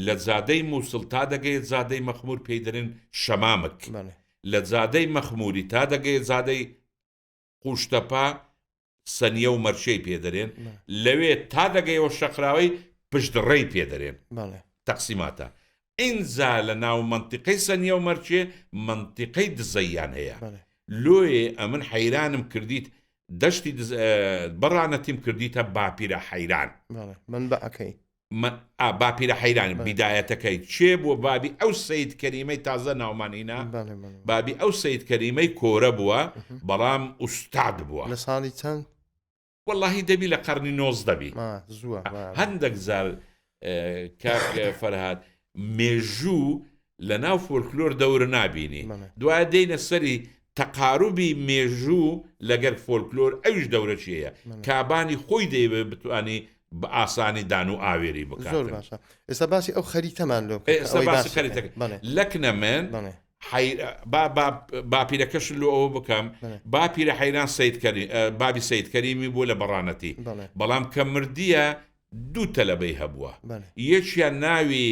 S2: لە جادەی مووسڵ تا دەگەیە جادەی مەخموور پێی دەرێن شەمامک لە جادەی مەخمووری تا دەگەیە جادەی قوشتەپە سەنیە و مەرشەی پێ دەرێن لەوێ تا دەگەیەوە شەقراوەی پشت ڕێی پێ دەرێن تەقسیماتە ئینجا لە ناو مەنتیقەی سەنیە و مەرچێ مەنتیقەی دزەییان هەیە لۆیێ ئەمن حەیرانم کردیت دەشتی بەڕانەتیم کردیتە باپیرە حەیران
S1: منبعەکەی
S2: ئا باپیرە حەیران بیدایەتەکەی کێ بووە بابی ئەو سەید کەریمەی تازە ناومان هینا بابی ئەو سەید کەریمەی کۆرە بووە بەڵام ئوستاد بووە
S1: لە ساڵی چەند؟
S2: وەڵاهی دەبی لە قەرنی 19 بی
S1: زووە
S2: هەندێک جار کاک فەرهاد مێژوو لە ناو فۆلکلۆر دەورە نابینی دوایە دێینە سەری تەقاروبی مێژوو لەگەر فۆلکلۆر ئەویش دەورەکی هەیە کابانی خۆی دەیەوێت بتوانی بە ئاسانی دان و ئاوێری بکات.
S1: زۆر باشە ئێستا باسی ئەو خەریتەمان لۆ بکە
S2: ئێستا باسی خەریتەکە لەکنە من باپیرەکەش لۆ ئەوە بکەم باپیرە حەیران سید کەری بابی سید کەریمی بوو لە بەڕانەتی بەڵام کە مردیە دوو تەلەبەی هەبووە یەکیان ناوی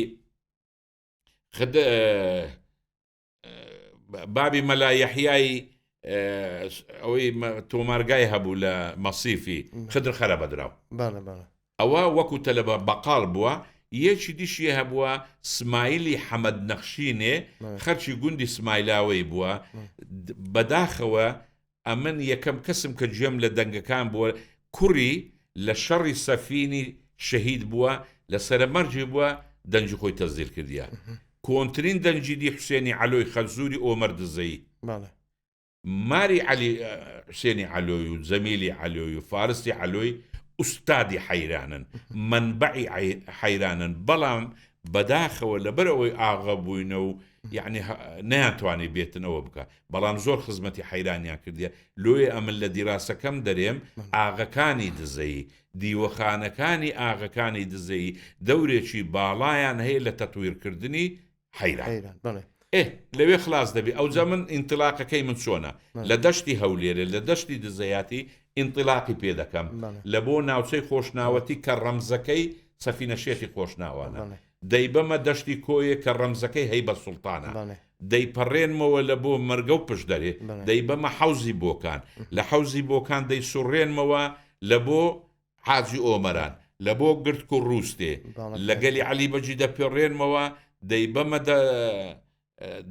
S2: بابی مەلا یەحیای ئەوەی تۆمارگای هەبوو لە مەسیفی خدر خەرە بەدراو ئەوە وەکو تەلەبە بەقاڵ بووە یەکی دیشی هەبووە سمایلی حەمەد نەخشینێ خەرکی گوندی سمایلاوەی بووە بەداخەوە ئەمن یەکەم کەسم کە گوێم لە دەنگەکان بووە کوڕی لە شەڕی سەفینی شەهید بووە لە سەرە مەرگی بووە دەنگی خۆی تەسجیل کردیە کۆنترین دەنگی دی حوسێنی عەلۆی خەزوری ئۆمەر دزەیی ماری عەلی حوسێنی عەلۆی و جەمیلی عەلۆی و فارسی عەلۆی ئوستادی حەیرانن مەنبەعی حەیرانن بەڵام بەداخەوە لەبەر ئەوەی ئاغە بووینە و یعنی نەیانتوانی بێتن ئەوە بکە بەڵام زۆر خزمەتی حەیرانیان کردیە لۆیە ئەمن لە دیراسەکەم دەرێم ئاغەکانی دزەیی دیوەخانەکانی ئاغەکانی دزەیی دەورێکی باڵایان هەیە لە تەتویرکردنی حەیران ئێ لەوێ خلاص دەبی ئەوجا من ئینتلاقەکەی من چۆنە لە دەشتی هەولێرێ لە دەشتی دزەیاتی ئینتلاقی پێ دەکەم لە بۆ ناوچەی خۆشناوەتی کە ڕەمزەکەی سەفینە شێخی خۆشناوانە دەیبەمە دەشتی کۆیێ کە ڕەمزەکەی هەیبەت سوڵتانە. دەیپەڕێنمەوە لە بۆ مەرگە و پشدەرێ، دەیبەمە حەوزی بۆکان. لە حەوزی بۆکان دەیسوڕێنمەوە لە بۆ حاجی ئۆمەران، لە بۆ گرتک و ڕووستێ. لە گەلی عەلی بەگی دەپەڕێنمەوە، دەیبەمە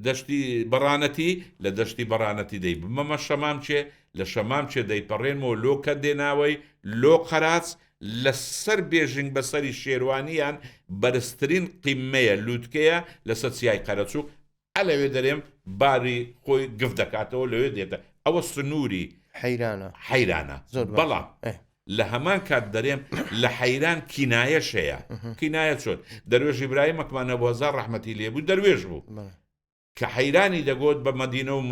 S2: دەشتی بەڕانەتی، لە دەشتی بەڕانەتی دەیبمەمە شەمامچێ، لە شەمامچێ دەیپەڕێنمەوە لۆ کەندێناوەی، لۆ قەراج. لە سەر بێژنگ بە سەری شێروانیان بەرزترین قیممەیە، لووتکەیە، لەسەر چیای قەرەچووغ، ئە لەوێ دەرێم باری خۆی گف دەکاتەوە لەوێ دێتە ئەوە سنووری
S1: حەیرانە.
S2: حەیرانە.
S1: زۆر باشە.
S2: بەڵام
S1: ئێ.
S2: لە هەمان کات دەرێم لە حەیران کینایەش هەیە. کینایە چۆن؟ دەروێش ئیبراهیمەکمان هەبوو هەزار ڕەحمەتی لێ بوو دەروێش بوو.
S1: بەڵێ.
S2: کە حەیرانی دەگۆت بە مەدینە و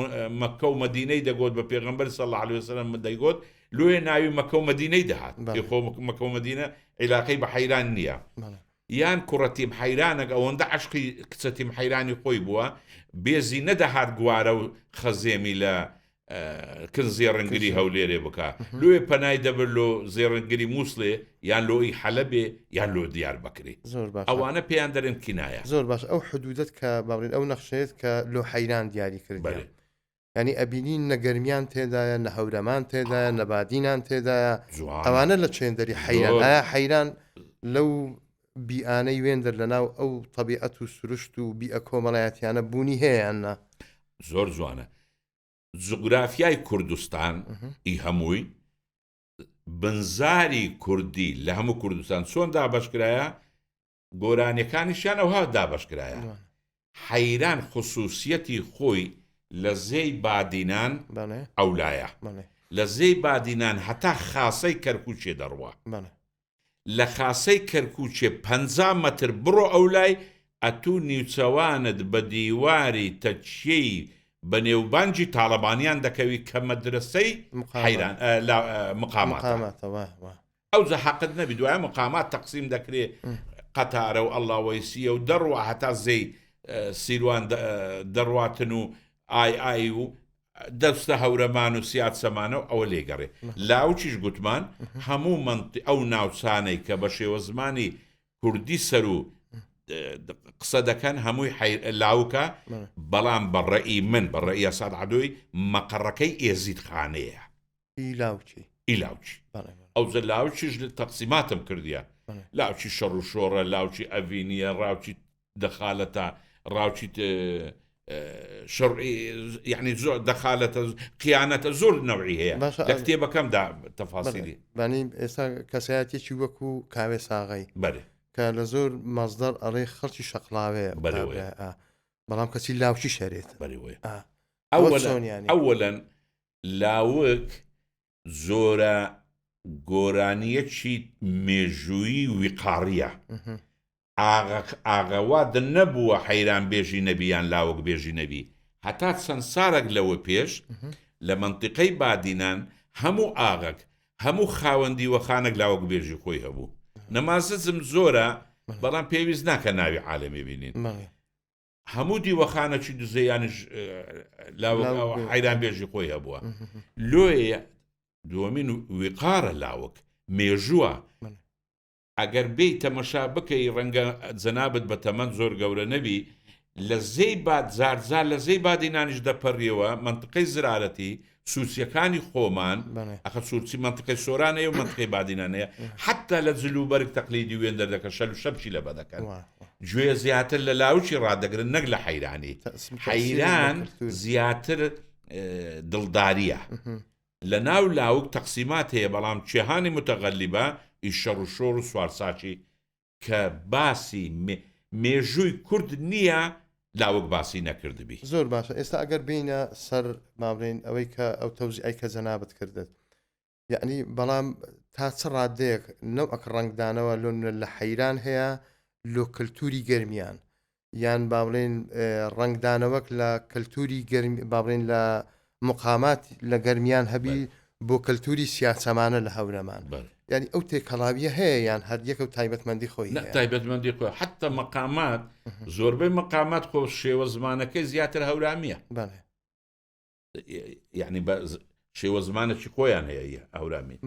S2: مەککە و مەدینەی دەگۆت بە پێغەمبەر صلی اللە علیە وسلم دەیگۆت لۆیە ناوی مەککە و مەدینەی دەهات
S1: بەڵێ.
S2: خۆ مەککە و مەدینە عیلاقەی بە حەیران نییە.
S1: بەڵێ.
S2: یان کوڕە تیم حەیرانەک ئەوەندە عەشقی کچە تیم حەیرانی خۆی بووە بێزی نەدەهات گوارە و خەزێمی لە کن زێڕنگری هەولێرێ بکا لۆیە پەنای دەبرد لۆ زێڕنگری مووسڵێ یان لۆ ئی حەلەبێ یان لۆ دیاربەکرێ
S1: زۆر باشە
S2: ئەوانە پێیان دەرێن کینایە.
S1: زۆر باش ئەو حدودەت کە با بڵێین ئەو نەخشەیەت کە لۆ حەیران دیاری کردیە
S2: بەلێ.
S1: یانی ئەبینین نە گەرمیان تێدایە نە هەورەمان تێدایە نە بادینان تێدایە
S2: جوانە.
S1: ئەوانە لە چێندەری حەیران
S2: زۆر.
S1: ئایا حەیران لەو بیئانەی وێندەر لە ناو ئەو تەبیعەت و سروشت و بیئە کۆمەڵایەتیانە بوونی هەیە یان نا؟
S2: زۆر جوانە جوگرافیای کوردستان ئی هەمووی بنزاری کوردی لە هەموو کوردستان چۆن دابەشکرایە گۆرانیەکانیشیان ئەوها دابەشکرایە حەیران خصوصیەتی خۆی لە زێی بادینان ئەولایە لە زێی بادینان هەتا خاسەی کەرکوچێ دەڕوا لە خاسەی کەرکوچێ 50 مەتر بڕۆ ئەولای ئەتوو نیوچەوانت بە دیواری تەکیەی بە نێوبانگی تاڵەبانیان دەکەوی کە مەدرەسەی حەیران مقاماتە. ئەوجا حەقت نەبی دوایە مقامات تەقسیم دەکرێ قەتارە و ئەڵڵا وەیسیە و دەڕوا هەتا زێی سیروان دەڕواتن و ئای ئای و دەستە هەورەمان و سیاد سەمانە و ئەوە لێگەڕێ لاوچیش گوتمان هەموو منطی ئەو ناوچانەی کە بە شێوە زمانی کوردی سەر و قسە دەکەن هەمووی لاوکە بەڵام بە ڕێی من بە ڕێی ساد عدۆی مەقەڕەکەی ئێزید خانەیە
S1: ئی لاوکی
S2: ئی لاوکی ئەوجە لاوکیش لە تەقسیماتم کردیە لاوکی شەڕ و شۆڕە لاوکی ئەڤینیە ڕاوکی دەخالەتە ڕاوکی شەڕ یعنی زۆر دەخالەتە قیانەتە زۆر نەوعی هەیە لە کتێبەکەمدا تەفاسیلی
S1: بانی ئێستا کەسایەتێکی وەکو کاوێ ساغی
S2: بەێ
S1: کە لە زۆر مەزدەر ئەڵێ خەڵکی شەقلاوێ
S2: بەرەوەیە
S1: بەڵام کەچی لاوکی شەرێت
S2: بەرەوەیە ئەوەلەن لاوک زۆرە گۆرانیەکی مێژوویی ویقاڕیە ئاغە ئاغە وا دە نەبووە حەیران بێژی نەبی یان لاوک بێژی نەبی هەتا چەند سارەک لەوە پێش لە مەنتیقەی بادینان هەموو ئاغەک هەموو خاوەن دیوەخانەک لاوک بێژی خۆی هەبوو نەمازجم زۆرە بەڵام پێویست ناکە ناوی عالەمی بینین هەموو دیوەخانەکی دزەیانش لاوک حەیران بێژی خۆی هەبووە لۆیە دووەمین ویقارە لاوک مێژووە ئەگەر بێی تەمەشا بکەی ڕەنگە جەنابت بە تەمەن زۆر گەورە نەبی لە زێی باد جار جار لە زێی بادینانیش دەپەریەوە مەنتقەی زرارەتی سوچیەکانی خۆمان ئەخە سورچی مەنتقەی سۆران هەیە و مەنتقەی بادینان هەیە حتا لە جل و بەرگ تەقلیدی وێن دەردەکەن شەل و شەپکی لە بەدەکەن گوێ زیاتر لە لاوکی ڕادەگرن نەک لە حەیرانی حەیران زیاتر دڵداریە لە ناو لاوک تەقسیمات هەیە بەڵام کێهانی متغەلیبە ی شەڕ و شۆڕ و سوارچاکی کە باسی مێژووی کورد نییە لاوک باسی نەکردبی.
S1: زۆر باشە ئێستا ئەگەر بێینە سەر با بڵێین ئەوەی کە ئەو تەوزیعەی کە جەنابت کردت یەعنی بەڵام تا چ ڕادەیەک نەوعەک ڕەنگدانەوە لۆ لە حەیران هەیە لۆ کەلتوری گەرمیان یان با بڵێین ڕەنگدانەوەک لە کەلتوری گەرم با بڵێین لە مقامات لە گەرمیان هەبی بۆ کەلتوری سیاچەمانە لە هەورەمان یعنی ئەو تێکەڵاویە هەیە یان هەر یەکە و تایبەتمەندی خۆی
S2: تایبەتمەندی خۆی حتا مقامات زۆربەی مقامات خۆ شێوە زمانەکەی زیاتر هەورامیە یعنی بە شێوە زمانێکی خۆیان هەیە هەورامی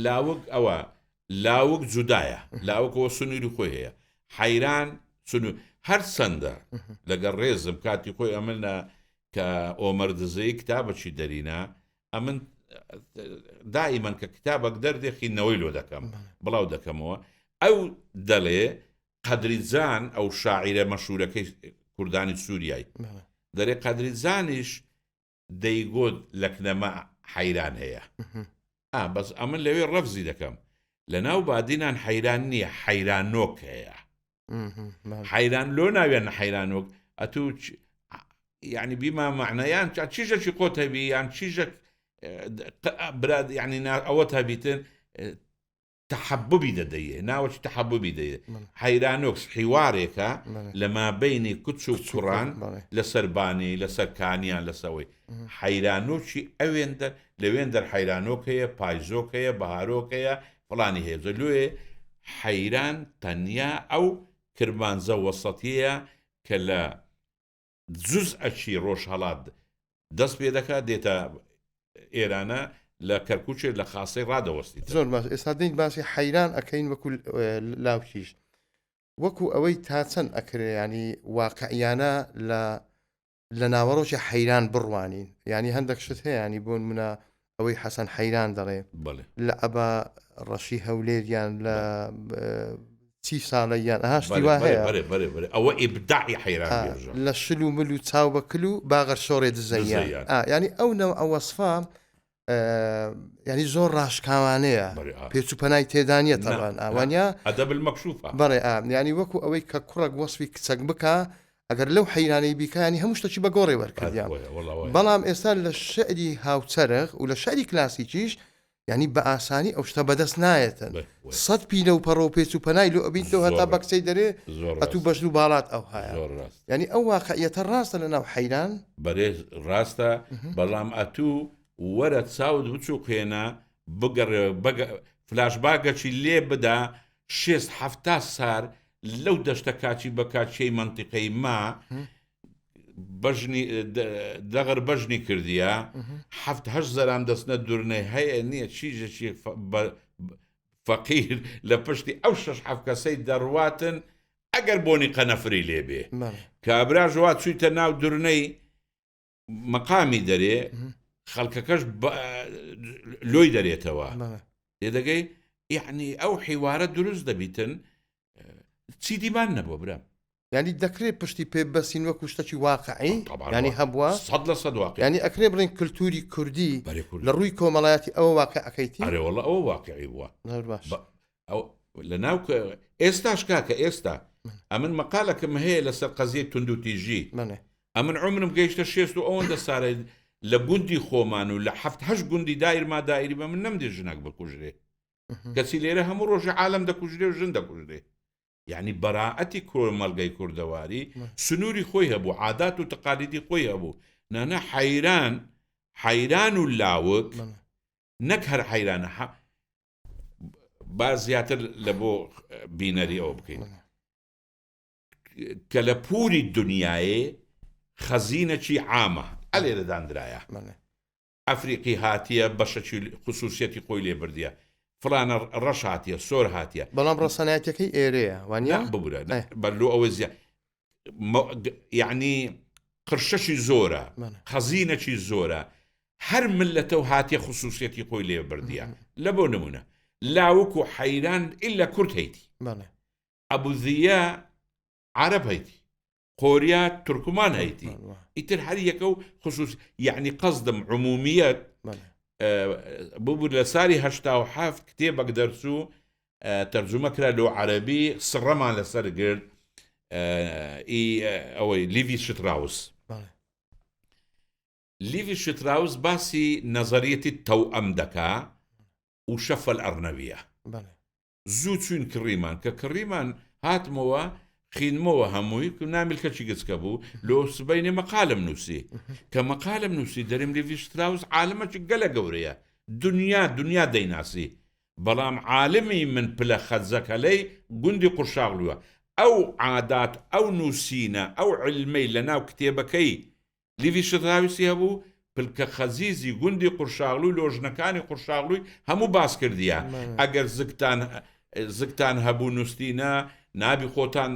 S2: لاوک ئەوە لاوک جودایە لاوکەوە سنووری خۆی هەیە حەیران سنوور هەر چەندە لەگەڵ ڕێزم کاتی خۆی ئەمن لە کە ئۆمەر دزەی کتابەکی دەرینا ئەمن دائیمەن کە کتابەک دەردێ خینەوەی لۆ دەکەم بڵاو دەکەمەوە ئەو دەڵێ قەدریجان ئەو شاعیرە مەشهورەکەی کوردانی سووریای دەرێ قەدریجانیش دەیگۆت لەکنەمە حەیران هەیە ئا بەس ئەمن لەوێ ڕەفزی دەکەم. لە ناو بادینان حەیران نییە حەیرانۆک هەیە حەیران لۆ ناویان حەیرانۆک ئەتوو یعنی بیما معنایان چیژەکی قۆت هەبی یان چیژەک براد یعنی ئەوە هەبیتن تەحەبوبی دەدەیێ ناوەکی تەحەبوبی دەیێ حەیرانۆکس حیوارێکە لە مابەینی کچ و کوڕان لەسەر بانی لەسەر کانیان لەسەوەی حەیرانۆکی ئەوێندەر لەوێندەر حەیرانۆک هەیە پایزۆک هەیە بەهارۆک هەیە فڵانی هەیە زۆر لۆیێ حەیران تەنیا ئەو کرمانجە وەسەتیەیە کە لە جوزئەکی ڕۆژهەڵات دەست پێ دەکات دێتە ئێرانە لە کەرکوچێ لە خاصەی ڕادەوەستیت.
S1: زۆر باش ئێستا دێین باسی حەیران ئەکەین وەکو لاوکیش وەکو ئەوەی تا چەند ئەکرێ ینی واقعیانە لە لە ناوەڕۆکی حەیران بڕوانین ینی هەندێک شت هەیە ینی بۆن منە ئەوەی حەسەن حەیران دەڵێ لە ئەبا ڕەشی هەولێریان لە چی ساڵە یان ئەها شتی وا هەیە
S2: ئەوە ئیبداعی حەیران
S1: لە شل و مل و چاو بە کل و باغەر شۆڕێ دزەیان ینی ئەو نەوە ئەو وەصفە ینی زۆر ڕاشکاوانەیە پێچ و پەنای تێدانە تەوان ئاوانە
S2: ئەدەب المەکشوفە
S1: بەڵێ ینی وەکو ئەوەی کە کوڕک وەصفی کچەک بکە ئەگەر لەو حەیرانەی بیکا یانی هەموو شتەکی بە گۆڕێ وەرکردیان بەڵام ئێستا لە شعری هاوچەرخ و لە شعری کلاسیکیش یعنی بە ئاسانی ئەو شتە بەدەست نایەتن سەد پینە و پەڕۆ و پێچ و پەنای لۆ ئەبیتەوە هەتا بە کچەی دەرێ ئەتوو بەژن و باڵات ئەو هایە یعنی ئەو واقعیەتە ڕاستە لە ناو حەیران
S2: بەرێ ڕاستە بەڵام ئەتوو وەرە چاوت بچوقێنە بگەڕێ فلاش باگەکی لێ بدا شێست حەفتا سار لەو دەشتە کاچی بە کاچیەی مەنتیقەی ما بەژنی دەغر بەژنی کردیە حەفت هەشت زەران دەستنە دورنەی هەیە نییە چیژێکی فەقیر لە پشتی ئەو شەش حەفت کەسەی دەڕواتن ئەگەر بۆنی قەنەفری لێبێ کابراژ وا چوویتە ناو دورنەی مەقامی دەرێ خەڵکەکەش لۆی دەرێتەوە تێدەگەی یعنی ئەو حیوارە دروست دەبیتن چیدیمان نەبووە برام
S1: ینی دەکرێت پشتی پێ بەسین وەکو شتەکی واقعی ینی هەبووە
S2: سەد لە سەد
S1: واقع ینی ئەکرێ بڵین کللتوری کوردی لە ڕووی کۆمەڵایەتی ئەوە واقعەکەیتی
S2: ئەرێ وەڵا ئەوە واقعی بووە باش لە ناو ئێستاش کاکە ئێستا ئەمن مەقالەکەم هەیە لەسەر قەزیەی توندوتیژی ئەمن عومرم گەیشتە شێست و ئەوەندە سارە لە گوندی خۆمان و لە حەفت هەشت گوندی دایرما دایری بە من نەمدی ژنەک بکوژرێ کەچی لێرە هەموو ڕۆژی عالەم دەکوژرێ و ژن دەکوژرێ یعنی بەراعەتی کۆمەڵگەی کوردەواری سنووری خۆی هەبوو عادات و تەقالیدی خۆی هەبوو نانا حەیران حەیران و لاوک نەک هەر حەیرانە با زیاتر لە بۆ بینەری ئەوە بکەین کە لە پوری دنیاێ خەزینەکی عامە ئەلێرە دانرایە ئەفریقی هاتیە بەشەکی خصوصیەتی خۆی لێ بردیە فلانە ڕەش هاتیە سۆر هاتیە
S1: بەڵام ڕەسەنایەتەکەی ئێرەیە وانە
S2: ببورە بەر لۆ ئەوە زیاد یعنی قرشەشی زۆرە خەزینەکی زۆرە هەر ملەتە و هاتیە خصوصیەتی خۆی لێ بردیە لە بۆ نمونە لاوک و حەیران ئللا کورد هەیتی ئەبوزیە عەرەب هەیتی قۆریا تورکمان هەیتی ئیتر هەر یەکە و خصوص یعنی قەزدم عمومیەت ببور لە ساری هەشتا و حەفت کتێبەک دەرچوو تەرجومە کرا لۆ عەرەبی سڕەمان لەسەر گرت ئەوەی لیڤی شتراوس لیڤی شتراوس باسی نەزەریەتی تەوئەم دەکا و شەفەل ئەڕنەویە زوو چوین کڕیمان کە کڕیمان هاتمەوە خینمەوە هەمووی نامیلکەکی گچکە بوو لۆ سبەینێ مەقالم نووسی کە مەقالم نووسی دەرم لێڤی شتراوس عالمەکی گەلە گەورەیە دنیا دنیا دەیناسی بەڵام عالمی من پلە خەزەکەلەی گوندی قورشاغلووە ئەو عادات ئەو نووسینە ئەو علمەی لەناو کتێبەکەی لیڤی شتراوسی هەبوو، پلکە خەزیزی گوندی قورشاغلوی لۆژنەکانی قورشاغلوی هەموو باس کردیە، ئەگەر زگتان زگتان هەبوو نوستینە نابی خۆتان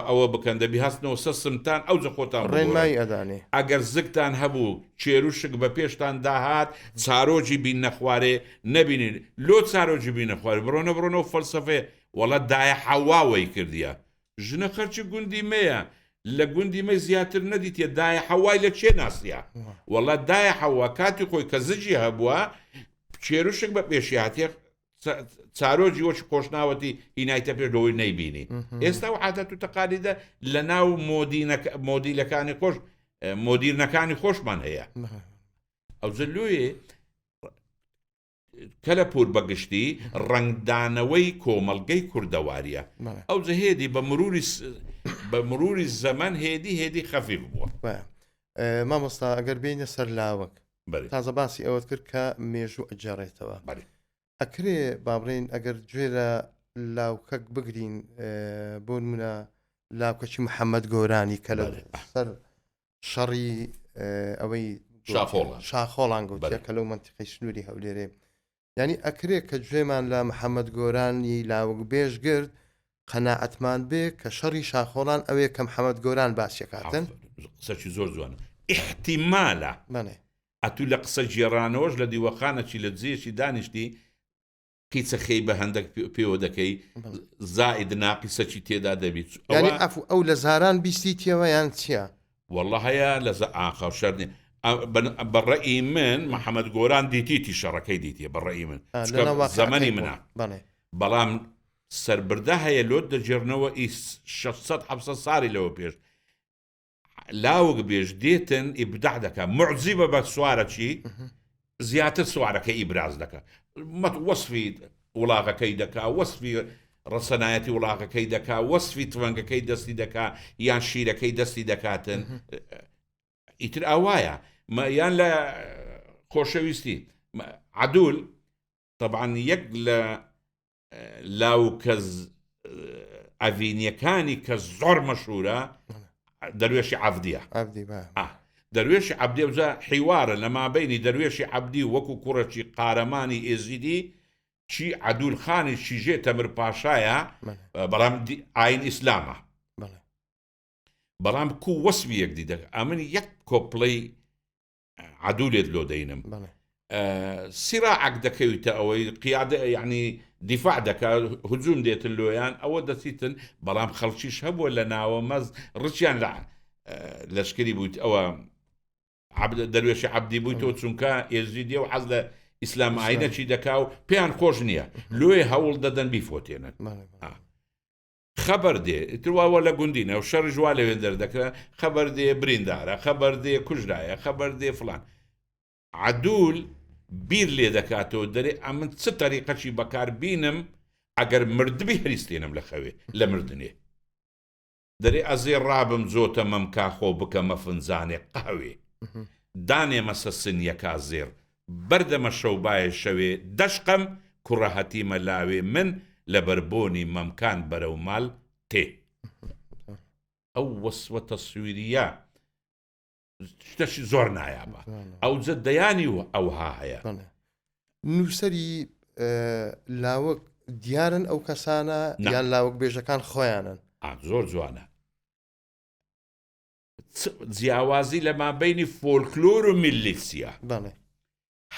S2: ئەوە بکەن دەبی هەستنەوە سە سمتان ئەوجە خۆتان بگۆڕن.
S1: ڕێنمایی ئەدانێ.
S2: ئەگەر زگتان هەبوو چێروشک بە پێشتان داهات چارۆجی بیننە خوارێ نەبینین لۆ چارۆجی بینە خوارێ بڕۆنە بڕۆنەوە فەلسەفەیە وەڵا دایە حەوا وەی کردیە ژنە خەرکی گوندی مەیە لە گوندی مە زیاتر نەدیتیە دایە حەوای لە کێ ناسیە وەڵا دایە حەوا کاتی خۆی کە زجی هەبووە چێروشک بە پێشی هاتیە. چارۆجی وەکی خۆشناوەتی هینایتە پێش لەوەی نەیبینی ئێستا و عادەت و تەقالیدە لە ناو مۆدینەکانی خۆش مۆدیرنەکانی خۆشمان هەیە ئەو لۆیێ کەلەپوور بە گشتی ڕەنگدانەوەی کۆمەڵگەی کوردەواریە ئەو هێدی بە مروری بە مروری زەمەن هێدی هێدی خەفیف بووە.
S1: مامۆستا ئەگەر بینە سەر لاوەک تازە باسی ئەوەت کرد کە مێژوو ئەگێڕێتەوە ئەکرێ با بڵێین ئەگەر گوێ لە لاوکەک بگرین بۆ نمونە لاوکەکی محەممەد گۆرانی کە لە سەر شەڕی ئەوەی شاخۆڵان گوتیە کە لەو منتیقی سنووری هەولێرێ یانی ئەکرێ کە گوێمان لە محەمەد گۆرانی لاوک بێژ گرت قەناعەتمان بێ کە شەڕی شاخۆڵان ئەوەیە کە محەمەد گۆران باسی ئەکاتن.
S2: قسەکی زۆر جوانە ئیحتیمالە
S1: بەڵێ.
S2: ئەتوو لە قسە گێڕانەوەش لە دیوەخانەکی لە جێیەکی دانیشتی قیچە خێی بە هەندەک پێوە دەکەی زائید ناقیسەکی تێدا دەبی
S1: یانی عەفو ئەو لە زاران بیستیتیەوە یان چیە؟
S2: وەڵا هەیە لە زە ئاخە شەر نیە بە ڕەئی من محەممەد گۆران دیتیتی شەڕەکەی دیتیە بە ڕەئی من زەمەنی منە بەڵام سربردە هەیە لۆت دەگێڕنەوە ئی 600 700 ساڵی لەوە پێش لاوک بێژ دێتن ئیبداع دەکا معجیبە بە سوارەکی زیاتر سوارەکە ئیبراز دەکا مەت وەسفی وڵاغەکەی دەکا وەسفی ڕەسەنایەتی وڵاغەکەی دەکا وەسفی تفەنگەکەی دەستی دەکا یان شیرەکەی دەستی دەکاتن ئیتر ئاوایە یان لە خۆشەویستی عدول طبعا یەک لە لاوکە ئەڤینیەکانی کە زۆر مەشهورە دەروێشی عەبدیە دەروێشی عەبدی وزە حیوارە لە مابینی دەروێشی عەبدی وەکو کوڕێکی قارەمانی ئێزیدی چی عەدول خانی چیژێ تەمر پاشایە بەڵام ئاین ئیسلامە بەڵام کو وەسفی یەکدی دەکە ئەمن یەک کۆپلەی عەدولێت لۆ دەینم سیراعەک دەکەویتە ئەوەی قیادە یعنی دیفاع دەکا هجوم دێتن لۆیان ئەوە دەچیتن بەڵام خەڵکیش هەبووە لە ناوە مەز ڕچیان لە لەشکری بوویت ئەوە دەروێشی عەبدی بوویتەوە چونکە ئێزیدیە و حەز لە ئیسلام ئاینەکی دەکا و پێیان خۆش نییە لۆیە هەوڵ دەدەن بیفۆتێنن خەبەر دێ ئیتر وا وا لە گوندینە و شەڕیش وا لەوێ دەردەکرا خەبەر دێ بریندارە خەبەر دێ کوژرایە خەبەر دێ فڵان عەدول بیر لێ دەکاتەوە دەرێ ئەمن چ تەریقەکی بەکار بینم ئەگەر مردبی هەریستێنم لە خەوێ لە مردنێ دەرێ ئەزێ ڕابم جۆتە مەمکا خۆ بکەمە فنجانێ قەهوێ دانێمە سە سنیەکا زێڕ بەردەمە شەوبایێ شەوێ دەشقم کوڕە هەتیمە لاوێ من لەبەر بۆنی مەمکان بەرەو مال تێ. ئەو وەسفە تەسویریە شتەشی زۆر نایابە ئەوجە دەیانی و ئەوها هەیە.
S1: نووسەری لاوک دیارن ئەو کەسانە یان لاوک بێژەکان خۆیانن؟
S2: زۆر جوانە. جیاوازی لە مابینی فۆلکلۆر و میللی چییە؟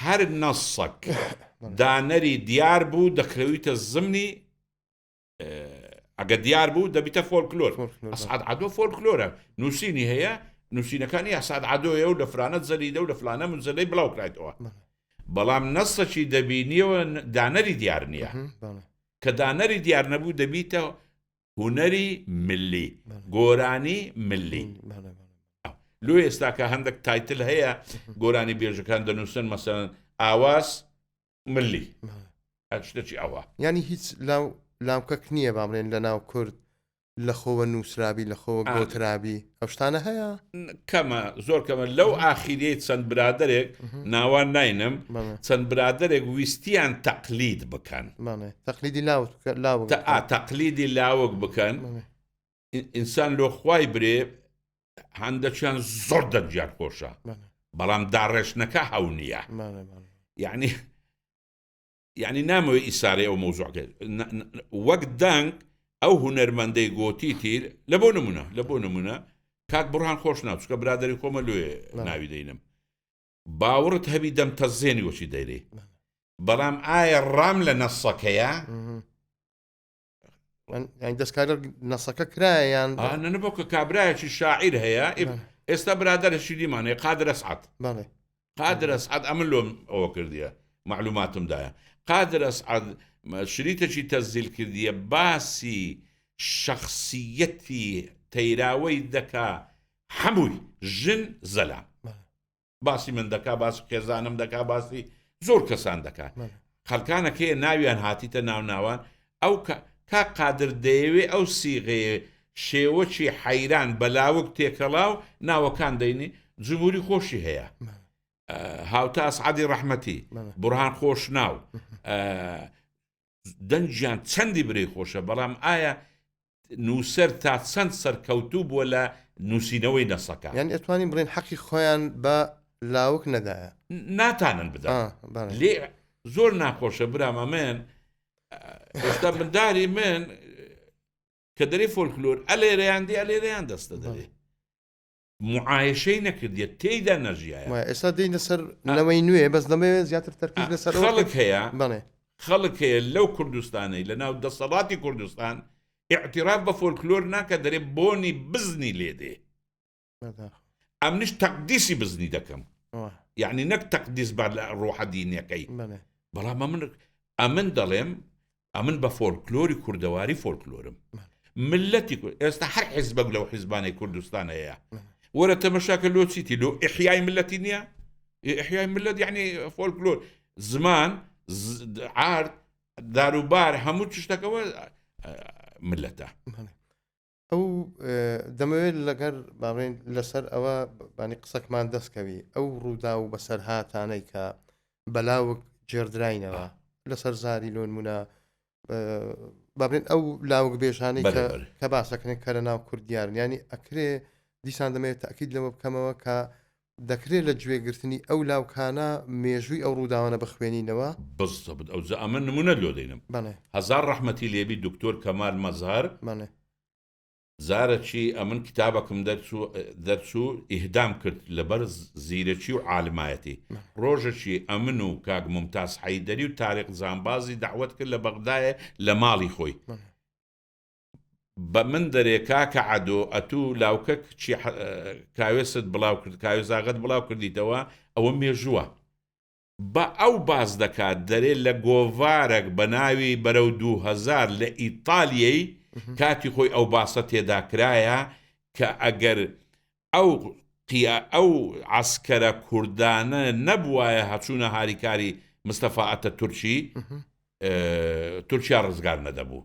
S2: هەر نەسەک دانەری دیار بوو دەکەویتە زمنی ئەگە دیار بوو دەبیتە فۆلکلۆر ئەسعد عدۆ فۆلکلۆرە نووسینی هەیە نووسینەکانی ئەسعد عدۆیە و لە فرانە جەریدە و لە فلانە مجلەی بڵاو کرایتەوە بەڵام نەسەکی دەبینیەوە دانەری دیار نییە کە دانەری دیار نەبوو دەبیتە هونەری ملی گۆرانی ملی لۆ ئێستا کە هەندێک title هەیە گۆرانی بێژەکان دەنووسن مەسەن ئاواز ملی شتێکی ئەوە
S1: ینی هیچ لاو لاوکەک نییە با بڵێن لە ناو کورد لە خۆوە نووسرابی لە خۆوە گۆترابی ئەو شتانە هەیە؟
S2: کەمە زۆر کەمە لەو ئاخیریەی چەند برادەرێک ناوان ناینم چەند برادەرێک ویستیان تەقلید بکەن
S1: تەقلیدی لاوک
S2: تەقلیدی لاوک بکەن ئینسان لۆ خوای برێ هەندەکیان زۆر دەنگیان خۆشە بەڵام داڕێژنەکە هەو نییە یعنی یانی نامەوێ ئیسارەی ئەو مەوزوعکە وەک دەنگ ئەو هونەرمەندەی گۆتی تیر لە بۆ نمونە لە بۆ نمونە کاک بڕهان خۆش ناو چکە برادری خۆمە لێ ناوی دەینم باوەڕت هەبی دەم تەزێنی وەچی دەیرێ بەڵام ئایا ڕام لە نەسەکەیە
S1: دەستکاری نەسەکە کرایە یان
S2: نە بۆ کە کابرایەکی شاعیر هەیە ئێستا برادەرەشی دیمانەیە قادرە سعات قادرە سعات ئەمن لۆم ئەوە کردیە. مەعلوماتم دایە. قادر ئەسعەد شریتەکی تەسجیل کردیە باسی شەخسیەتی تەیراوەی دەکا هەمووی ژن زەلام. باسی من دەکا باسی خێزانم دەکا باسی زۆر کەسان دەکا خەڵکانەکەی ناویان هاتیتە ناو ناوان ئەو کاک قادر دەیەوێ ئەو سیغەیە شێوەکی حەیران بە لاوک تێکەڵاو ناوەکان دەینی جمهوری خۆشی هەیە هاوتا ئەسعەدی ڕەحمەتی بورهان خۆشناو دەنگیان چەندی برێ خۆشە بەڵام ئایا نووسەر تا چەند سەرکەوتوو بووە لە نووسینەوەی نەسەکە
S1: یان ئەتوانین بڵێن حەقی خۆیان بە لاوک نەدایە
S2: ناتانن بدەن لێ زۆر ناخۆشە برام ئەمن ئێستا منداری من کە دەرێ فۆلکلۆر ئەلێرەیان دی ئەلێرەیان دەستە دەرێ معایشەی نەکردیە تێیدا نەژیایە.
S1: وایە ئێستا دێینە سەر نەوەی نوێ بەس دەمەوێت زیاتر تەرکیز لەسەر ئەوە
S2: خەڵک هەیە
S1: بەڵێ
S2: خەڵک هەیە لەو کوردستانەی لە ناو دەسەڵاتی کوردستان ئیعتراف بە فۆلکلۆر ناکە دەرێ بۆنی بزنی لێ دێ
S1: بەداخەوە.
S2: ئەمنیش تەقدیسی بزنی دەکەم
S1: وایە.
S2: یعنی نەک تەقدیس بە لە ڕۆحە دینیەکەی
S1: بەڵێ
S2: بەڵام ئەمن ئەمن دەڵێم ئەمن بە فۆلکلۆری کوردەواری فۆلکلۆرم ملەتی کورد ئێستا هەر حیزبەک لەو حیزبانەی کوردستان هەیە وەرە تەمەشاکە لۆ چیتی لۆ ئیحیای ملەتی نییە ئیحیای ملەت یعنی فۆلکلۆر زمان عارد داروبار هەموو شتەکەەوە ملەتە
S1: ئەو دەمەوێت لەگەر باڵێن لەسەر ئەوە بانی قسەکمان دەستکەوی ئەو ڕوودا و بەسەرهاتانەی کە بەلاوک گێڕدراینەوە لەسەر زاری لۆنمونە بابلێن ئەو لاوک بێژانەی کە باسەکەن کە لە ناو کوردیارن ینی ئەکرێ دیسان دەمەوێت تاکیید لەوە بکەمەوە کە دەکرێت لە گوێگرتنی ئەو لاوکانە مێژووی ئەو ڕووداوانە بخوێنینەوە؟
S2: بزەبت ئەوجا ئەمە نمونە لۆ دەینم.
S1: بەڵێ.
S2: هەزار ڕەحمەتی لێبی دکتۆر کەمال مەزهەر.
S1: بەڵێ.
S2: جارەکی ئەمن کتابەکم دەرچوو دەرچوو ئیهدام کرد لەبەر زیرەکی و عالمایەتی. ڕۆژەکی ئەمن و کاک مومتاز حەیدەری و تاریق جانبازی دەعوەت کرد لە بەغدایێ لە ماڵی خۆی. بە من دەرێ کاکە عەدۆ ئەتوو لاوکە کچی کاوێست بڵاو کرد کاوێزاغەت بڵاو کردیتەوە ئەوە مێژووە بە ئەو باس دەکات دەرێ لە گۆڤارەک بە ناوی بەرەو 2000 لە ئیتالیەی کاتی خۆی ئەو باسە تێدا کرایە کە ئەگەر ئەو قیا ئەو عەسکەرە کوردانە نەبوایە هەچوونە هاریکاری مستەفا ئەتە تورکی تورکیا ڕزگار نەدەبوو.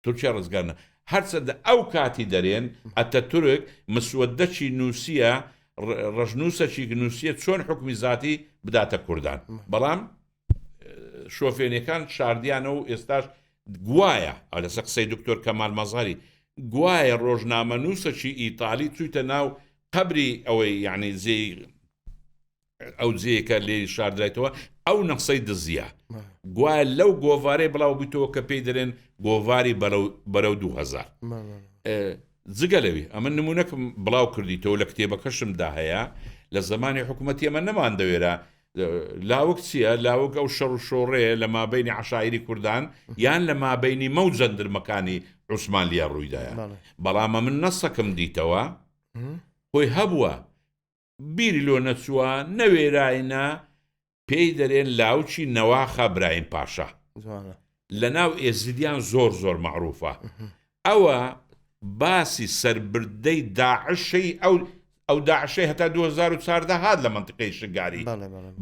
S2: تورکیا ڕزگار نە هەرچەندە ئەو کاتی دەرێن ئەتە تورک مسوەدەکی نووسیە ڕەشنووسەکی نووسیە چۆن حکومی زاتی بداتە کوردان بەڵام شۆفێنەکان شاردیانە و ئێستاش گوایە لەسەر قسەی دکتۆر کەمال مەزهەری گوایە ڕۆژنامەنووسەکی ئیتالی چوویتە ناو قەبری ئەوەی یعنی جێی ئەو جێیەکە لێی شاردرایتەوە ئەو نەقسەی دزیە گوایە لەو گۆڤارەی بڵاو بوویتەوە کە پێی دەرێن گۆڤاری بەرەو 2000 جگە لەوی ئەمە نمونەکم بڵاو کردیتەوە لە کتێبەکەشمدا هەیە لە زمانی حکوومەتی ئەمە نەمان دەوێرا لاوک چییە؟ لاوک ئەو شەڕ و شۆڕەیە لە مابەینی عەشایری کوردان یان لە مابەینی مەو جەندرمەکانی عوسمانلییە ڕوویدایە. بەڵام ئەمن نەسەکم دیتەوە خۆی هەبووە بیری لۆ نەچووە نەوێراینە پێی دەرێن لاوکی نەواخە برایم پاشا. لە ناو ئێزیدیان زۆر زۆر مەعروفە ئەوە باسی سەربردەی داعشەی ئەو ئەو داعشەی هەتا 2014 هات لە مەنتیقەی شنگاری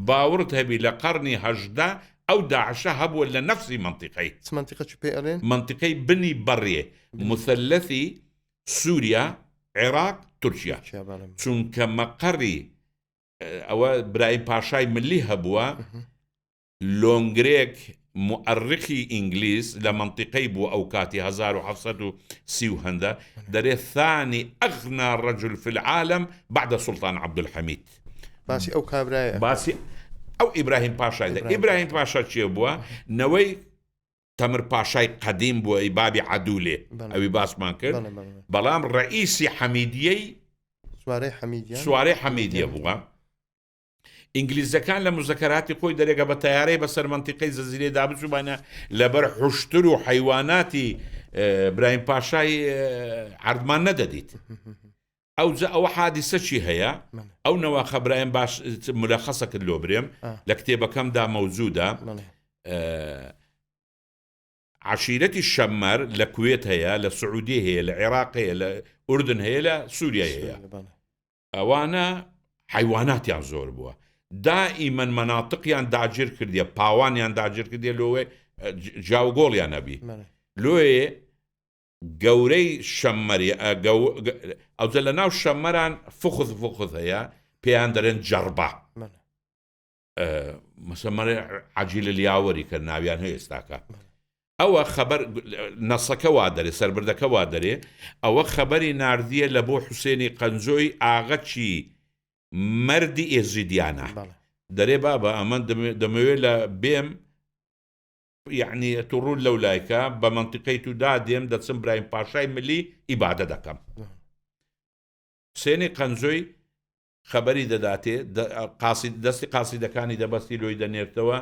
S2: باوڕت هەبی لە قەڕنی 18 ئەو داعشە هەبووە لە نەفسی مەنتیقەی
S1: چ مەنتیقە چ پێ ئەڵێن؟
S2: مەنتیقەی بنی بەڕێ موسەلەسی سوریا عێراق تورکیا چونکە مەقەڕی ئەوە برایم پاشای ملی هەبووە لۆنگرێک موئەڕیخی ئینگلیز لە مەنتیقەی بووە ئەو کاتی 1730 و هەندە دەرێ ثانی اغنی رجل فی العالم بعد سلطان عبدالحمید
S1: باسی ئەو کابرایە
S2: باسی ئەو ئیبراهیم پاشای دە ئیبراهیم پاشا کێ بووە نەوەی تەمر پاشای قەدیم بووە ئی بابی عەدولێ ئەوی باسمان کرد بەڵام ڕئیسی حەمیدیەی
S1: سوارەی حەمیدیە
S2: سوارەی حەمیدیە بووە ئینگلیزەکان لە موزەکەراتی خۆی دەرێگە بە تەیارەی بەسەر مەنتیقەی جزیرەیدا بچووبانە لەبەر حوشتر و حەیواناتی برایم پاشای عەردمان نەدەدیت. ئەوجا ئەوە حادیسە چی هەیە ئەو نەواخە برایم باش ملەخەسەکت لۆ برێم لە کتێبەکەمدا مەوجودە عشیرەتی شەممەر لە کوێت هەیە لە سعودی هەیە لە عێراق هەیە لە ئوردن هەیە لە سووریای هەیە ئەوانە حیواناتیان زۆر بووە دائیمەن مەناتقیان داگیر کردیە پاوانیان داگیر کردیە لۆێ جاوگۆڵیان نەبی لۆێ گەورەی شەممەری ئەوجە لە ناو شەممەران فخذ فخذ هەیە پێیان دەرێن جەڕبە مەسەمەرێ عجیل لیاوەری کە ناویان هەیە ئێستاکە ئەوە خەبەر نەسەکە وا دەرێ سربردەکە وا دەرێ ئەوە خەبەری نردیە لە بۆ حوسێنی قەنجۆی ئاغەچی مردی ئێزیدیانە دەرێ بابە ئەمە دەمەوێت لە بێم یەعنی ئەتوو ڕووت لەو لایکە بە مەنتیقەی تو دا دێم دەچم برایم پاشای ملی ئیبادە دەکەم. حوسێنی قەنجۆی خەبەری دەداتێ قاسی دەستی قاسیدەکانی دەبەستی لۆی دەنێرتەوە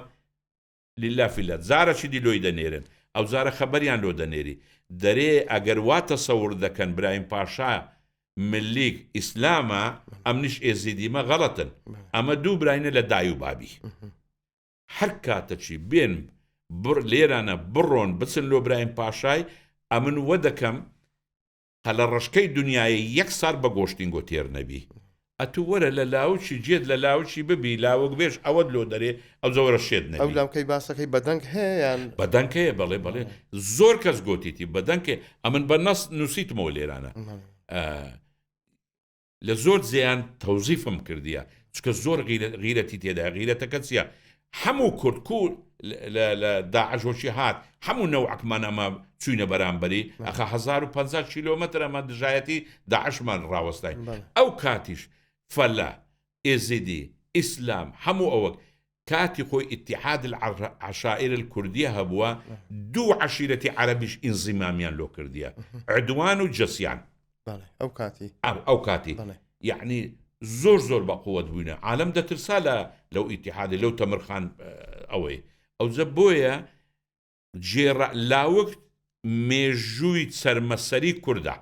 S2: لله فی الله جارەکی دی لۆی دەنێرن ئەو جارە خەبەریان لۆ دەنێری دەرێ ئەگەر وا تەسەور دەکەن برایم پاشا ملیک ئیسلامە ئەمنیش ئێزیدیمە غەڵەتن ئەمە دوو براینە لە دای و بابی. هەر کاتەکی بێن بڕ لێرانە بڕۆن بچن لۆ برایم پاشای ئەمن وە دەکەم قەلە ڕەشکەی دنیایە یەک سار بە گۆشتینگۆ تێر نەبی ئەتوو وەرە لە لاوکی جێت لە لاوکی ببی لاوک بێژ ئەوەت لۆ دەرێ ئەوجە وەرە شێت
S1: ئەو نەبی. لاوکەی باسەکەی بەدەنگ هەیە یان؟
S2: بەدەنگ هەیە بەڵێ بەڵێ زۆر کەس گۆتیتی بەدەنگ هەیە ئەمن بە نەس نووسیتمەوە لێرانە ئە لە زۆر جێیان تەوزیفم کردیە چونکە زۆر غیرەتی تێدایە غیرەتەکە چیە هەموو کورد کو لە داعش وەکی هات هەموو نەوعەکمان ئەمە چوینە بەرامبەری ئەخە 1050 کیلۆمەتر ئەمە دژایەتی داعشمان ڕاوەستای ئەو کاتیش فەلا ئێزیدی ئیسلام هەموو ئەوەک کاتی خۆی اتحاد العشائر الکردیە هەبووە دوو عەشیرەتی عەرەبیش ئینزیمامیان لۆ کردیە عدوان و جەسیان
S1: ئەو کاتی
S2: ئەو کاتی یعنی زۆر زۆر بە قوت بووینە عالم دەترسا لە لەو ئیتحادی لەو تەمرخان ئەوەی ئەوجە بۆیە جێڕە لاوک مێژووی چەرمەسەری کوردە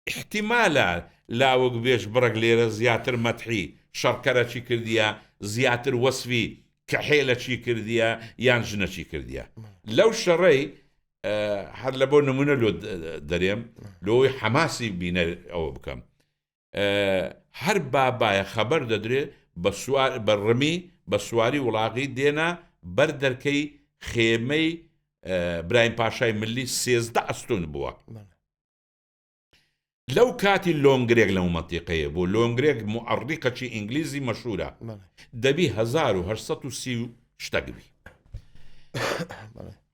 S2: ئیحتیمالە لاوک بێژ بڕەک لێرە زیاتر مەتحی شەڕکەرەکی کردیە زیاتر وەسفی کەحێلەکی کردیە یان ژنەکی کردیە لەو شەڕەی هەر لە بۆ نمونە لۆ دەرێم لۆی حەماسی بینەر ئەوە بکەم هەر بابایە خەبەر دەدرێ بە سوار بە ڕمی بە سواری وڵاغی دێنە بەر دەرکەی خێمەی برایم پاشای ملی 13 ئەستون بووە. لەو کاتی لۆنگرێک لەو مەنتیقەیە بوو لۆنگرێک موئەڕیقەکی ئینگلیزی مەشهورە دەبی 1830 و شتەک بی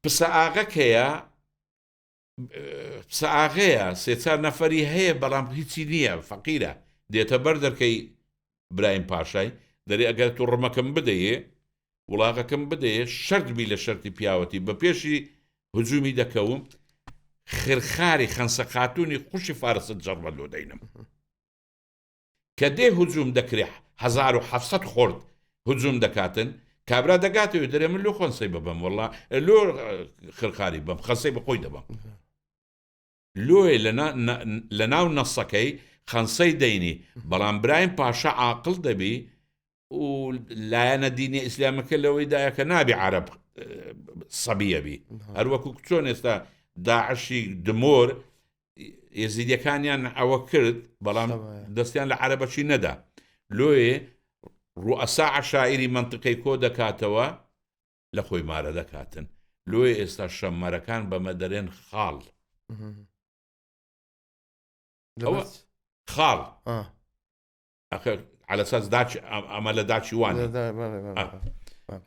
S2: پسە ئاغەک هەیە پسە ئاغەیە سێ چار نەفەری هەیە بەڵام هیچی نییە فەقیرە دێتە بەر دەرکەی برایم پاشای دەرێ ئەگەر تو ڕمەکەم بدەیێ وڵاغەکەم بدەیێ شەرت بی لە شەرتی پیاوەتی بە پێشی هجومی دەکەوم خرخاری خەنسە خاتوونی خوشی فارست جەڕبە لۆ دەینم کە دێ هجوم دەکرێ 1700 خۆرد هجوم دەکاتن کابرا دەگاتەوە دەرێ من لۆ خەنسەی ببەم وەڵا لۆ خرخاری بم خەنسەی بەخۆی دەبم لۆیە لە ناو نەسەکەی خەنسەی دەینی بەڵام برایم پاشا عاقڵ دەبی و لایەنە دینی ئیسلامەکە لەوەی دایە کە نابی عرب سەبیە بی هەروەکو چۆن ئێستا داعشی دمۆر یزیدەکانیان ئەوە کرد بەڵام دەستیان لە عربەچی نەدا لۆیێ ڕوئەسا عشائری منطقەی کۆ دەکاتەوە لە خۆی مارە دەکاتن لۆیە ئێستا شەممەرەکان بەمە دەرێن خاڵ ئەوە خاڵ على اساس داچ ئەمە لە داچی وان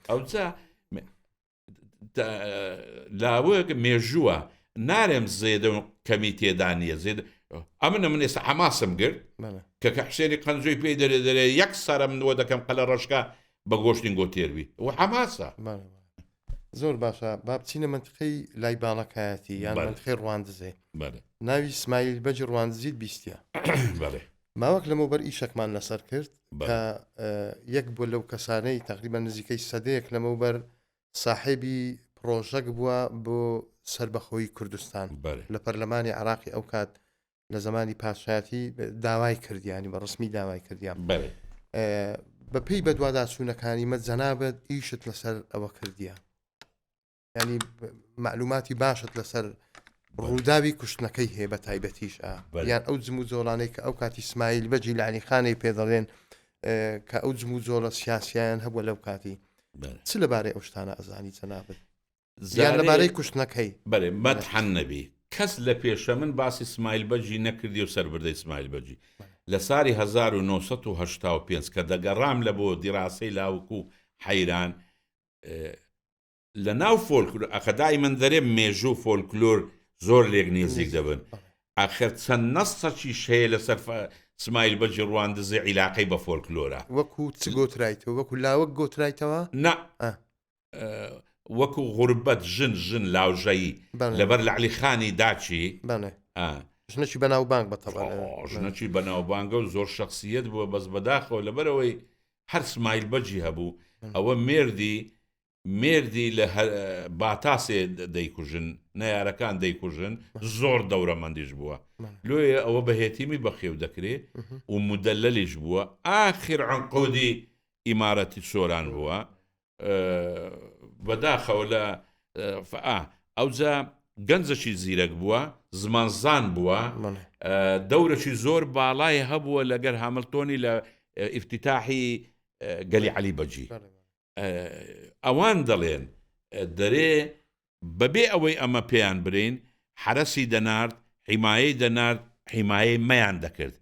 S2: ئەوجا لاوەک مێژووە نارێم زێدە و کەمی تێدا نییە زێد ئەمنە من ئێستا حەماسم گرت کە کە حسێنی قەنجۆی پێی دەرێ دەرێ یەک سەرە من وە دەکەم قەلە ڕەشکە بە گۆشتین گۆ تێربی و حەماسە
S1: زۆر باشە با بچینە منتقەی لای باڵەکایەتی یان منتقەی ڕواندزێ ناوی سمایل بەجی ڕواندزیت بیستە ماوەک لەمەوبەر ئیشەکمان لەسەر کرد کە یەک بووە لەو کەسانەی تقریبا نزیکەی سەدەیەک لەمەوبەر ساحێبی پرۆژەک بووە بۆ سربەخۆی کوردستان لە پەرلەمانی عراقی ئەو کات. لە زمانی پادشایەتی داوای کردیانی بە ڕسمی داوای کردیان بە پێی بەدواداچوونەکانی مە جەنابەت ئیشت لەسەر ئەوە کردیە ینی معلوماتی باشت لەسەر ڕووداوی کوشتنەکەی هەیە بە تایبەتیش یان ئەو جم و جۆڵانەی کە ئەو کاتی سمایل بەجی لانی خانەی پێدەڵێن کە ئەو جم و جۆڵە سیاسیان هەبووە لەو کاتی چ لەبارەی ئەو شتانە ئەزانی جەنابت یان لەبارەی کوشتنەکەی؟
S2: بەێ مەدحەن نەبی کەس لە پێشە من باسی سمایل بەگی نەکردی و سەربردەی سمایل بەگی لە ساری 1985 کە دەگەڕام لە بۆ دیراسەی لاوک و حەیران لە ناو فۆلکلۆر ئەخە دایمەن دەرێ مێژوو فۆلکلۆر زۆر لێک نێزیک دەبن ئاخر چەند نەسەکیش هەیە لەسەر سمایل بەگی ڕواندزێ عیلاقەی بە فۆلکلۆرە
S1: وەکو چ گۆترایتەوە وەکو لاوک گۆترایتەوە
S2: نا وەکو غوربەت ژن ژن لاوژەیی لەبەر لەعلی خانی داچی
S1: ژنەکی بەناوبانگ بە تەبعەن
S2: ژنەکی بەناوبانگە و زۆر شخصیت بووە بەس بەداخەوە لەبەرەوەی هەر سمایل بەجی هەبوو ئەوە مێردی مێردی لە باتاسێ دەیکوژن نەیارەکان دەیکوژن زۆر دەورەمەندیش بووە لۆیە ئەوە بە هێتیمی بەخێو دەکرێ و مدەلەلیش بووە ئاخر عنقودی ئیمارەتی سۆران بووە بەداخەوە لە ئەوجا گەنجەکی زیرەک بووە زمانزان بووە دەورەکی زۆر باڵای هەبووە لەگەر هاملتۆنی لە ئیفتتاحی گەلی عەلی بەجی ئەوان دەڵێن دەرێ بەبێ ئەوەی ئەمە پێیان برین حرەسی دەنارد حیمایەی دەنارد حیمایەی مەیان دەکرد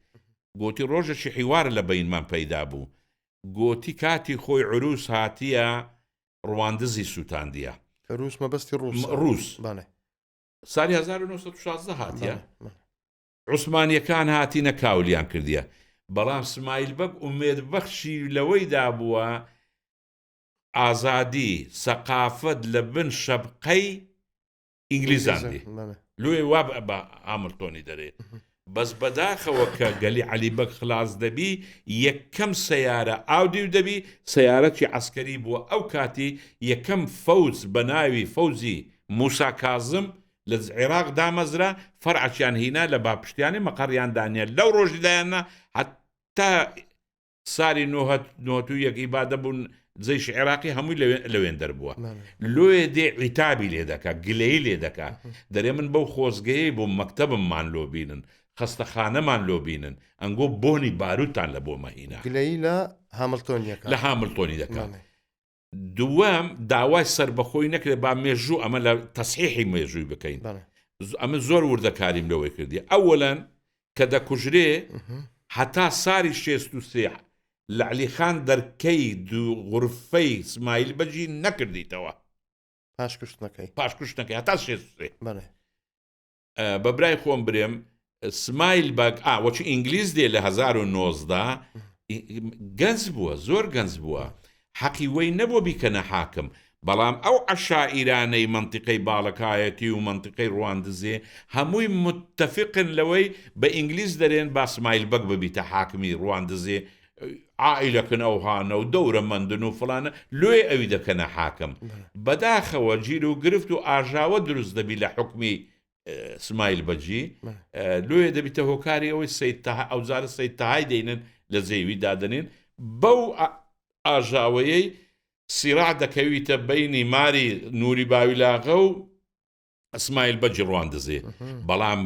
S2: گوتی ڕۆژێکی حیوار لە بینمان پەیدا بوو گۆتی کاتی خۆی عروس هاتیە ڕواندزی سوتاندیە.
S1: عروس مەبەستی ڕووسە.
S2: ڕووس.
S1: بەڵێ.
S2: سالی 1916 هاتیە. عوسمانیەکان هاتینە کاولیان کردیە. بەڵام سمایل بەگ ئومێد بەخشی لەوەی دابووە ئازادی، سەقافەت لە بن شەبقەی ئینگلیزان بێ لۆیە وا بە هاملتۆنی دەرێ بەس بەداخەوە کە گەلی عەلی بەگ خلاص دەبی یەکەم سەیارە ئاودی و دەبی سەیارەکی عەسکەری بووە ئەو کاتی یەکەم فەوج بە ناوی فەوجی موسا کازم لە عێراق دامەزرا فەرعەکیان هینا لە باپشتیانی مەقەڕیان دانیە لەو ڕۆژی دایاننا هەتا ساری نۆهەت نۆت و یەک ئیبادە بوون جەیشی عێراقی هەمووی لەوێن دەربووە لۆیە دێ عیتابی لێ دەکا گلەی لێ دەکا دەرێ من بەو خۆزگەیەی بۆ مەکتەبممان لۆ بینن خەستەخانەمان لۆ بینن ئەنگۆ بۆنی باروتان لە بۆ مەهینا
S1: گلەیی لە هامڵتۆنیەکە
S2: لە هامڵتۆنی دەکا دووەم داوای سەربەخۆی نەکرێت با مێژوو ئەمە لە تەسحیحی مێژووی بکەین ئەمە زۆر وردەکاریم لەوەی کردی ئەوەلەن کە دەکوژرێ هەتا ساری 63 لەعلی خان دەرکەی دوو غرفەی سمایل بەجی نەکردیتەوە
S1: پاش کوشتنەکەی
S2: پاش کوشتنەکەی هەتا 63 بە برای خۆم برێم سمایل بەگ ئا وەچ ئینگلیز دێ لە 1990 گەنج بووە زۆر گەنج بووە حەقی وەی نەبووە بیکەنە حاکم بەڵام ئەو عەشائیرانەی مەنتیقەی باڵەکایەتی و مەنتیقەی ڕواندزێ هەمووی متەفقن لەوەی بە ئینگلیز دەرێن با سمایل بەگ ببیتە حاکمی ڕواندزێ عائیلەکن ئەوهانە و دەورەمەندن و فڵانە لۆیە ئەوی دەکەنە حاکم بەداخەوە گیر و گرفت و ئاژاوە دروست دەبی لە حوکمی سمایل بەگی لۆیە دەبیتە هۆکاری ئەوەی سید تەها ئەوجارە سید تەهای دەینن لە جێوی دادەنێن بەو ئاژاوەیەی سیراع دەکەویتە بینی ماری نوری باویلاغە و سمایل بەگی ڕواندزێ بەڵام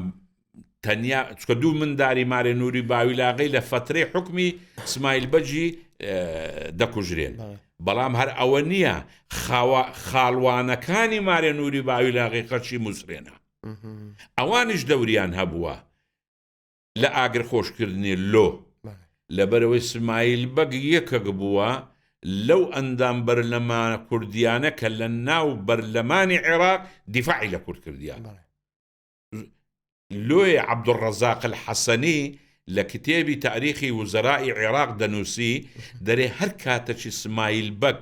S2: تەنیا چکە دوو منداری مارێ نوری باویلاغی لە فترەی حکمی سمایل بەگی دەکوژرێن بەڵام هەر ئەوە نییە خاوە خاڵوانەکانی مارێ نوری باویلاغی خەرچی موسرێنە ئەوانیش دەوریان هەبووە لە ئاگر خۆشکردنی لۆ لەبەرئەوەی سمایل بەگ یەکەک بووە لەو ئەندام بەرلەمانە کوردیانە کە لە ناو بەرلەمانی عێراق دیفاعی لە کورد کردیە لۆیە عەبدولڕەزاق الحەسەنی لە کتێبی تاریخی وزەرائی عێراق دەنووسی دەرێ هەر کاتەکی سمایل بەگ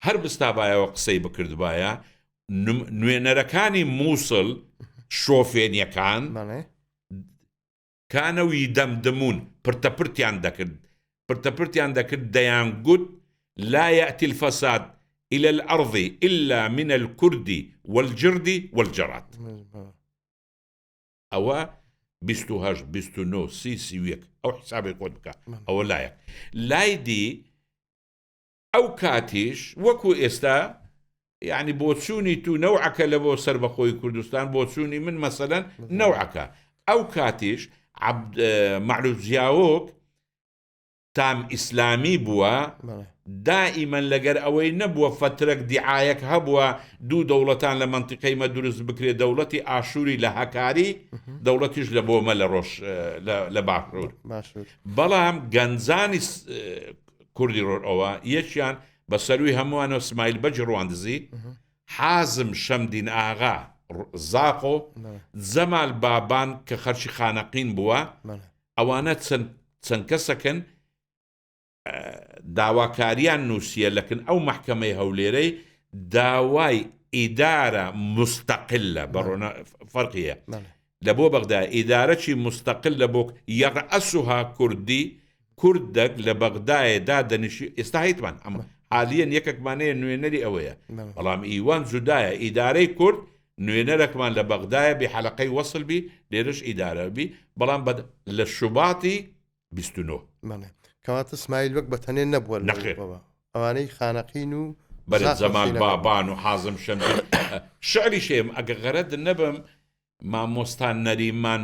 S2: هەر بستابایەوە قسەی بکردبایە نوێنەرەکانی مووسڵ شۆفێنیەکان کانە و یدەمدمون پرتەپرتیان دەکرد پرتەپرتیان دەکرد دەیان گوت لا یأتی الفساد الى الارض الا من الکورد والجرد والجراد ئەوە. 28 29 30 31 ئەو حسابی خۆت بکە ئەوە لایەک لای دی ئەو کاتیش وەکو ئێستا یعنی بۆچوونی تو نەوعەکە لە بۆ سەربەخۆی کوردستان بۆچوونی من مەسەلەن نەوعەکە ئەو کاتیش مەعلوف زیاوک تام ئیسلامی بووە دائیمەن لەگەر ئەوەی نەبووە فەترەک دیعایەک هەبووە دوو دەوڵەتان لە مەنتیقەی مە دروست بکرێ دەوڵەتی ئاشووری لە هەکاری دەوڵەتیش لە بۆمە لە ڕۆژ لە باشوور بەڵام گەنجانی کوردی ڕۆژئەوە یەکیان بە سەروی هەمووانەوە سمایل بەگی ڕواندزی، حازم شەمدین ئاغا زاخۆ، جەمال بابان کە خەرکی خانەقین بووە، ئەوانە چەند چەند کەسەکن داواکاریان نووسیە لەکن ئەو مەحکەمەی هەولێرەی داوای ئیدارە مستەقلە بەڕۆنە فەرقیە لە بۆ بەغدا ئیدارەکی مستقل لە بۆ یەڕئەسوها کوردی کوردەک لە بەغدایێ دادەنیشی ئێستا هەیتمان ئەمە حالیەن یەکەکمان هەیە نوێنەری ئەوەیە بەڵام ئیوان جودایە ئیدارەی کورد نوێنەرەکمان لە بەغدایە بی حەلەقەی وەسل بی لێرەش ئیدارە بی بەڵام بە لە شوباتی 29.
S1: بەڵێ کەواتە سمایل بەگ بە تەنێ نەبووە لەو
S2: نەخێر.
S1: بەوە ئەوانەی خانەقین و
S2: بەرێ
S1: زاخۆ
S2: جەمال
S1: سینەکە.
S2: بابان و حازم شەمدین شعریش هەیە ئەگەر غەرەت نەبم مامۆستا نەریمان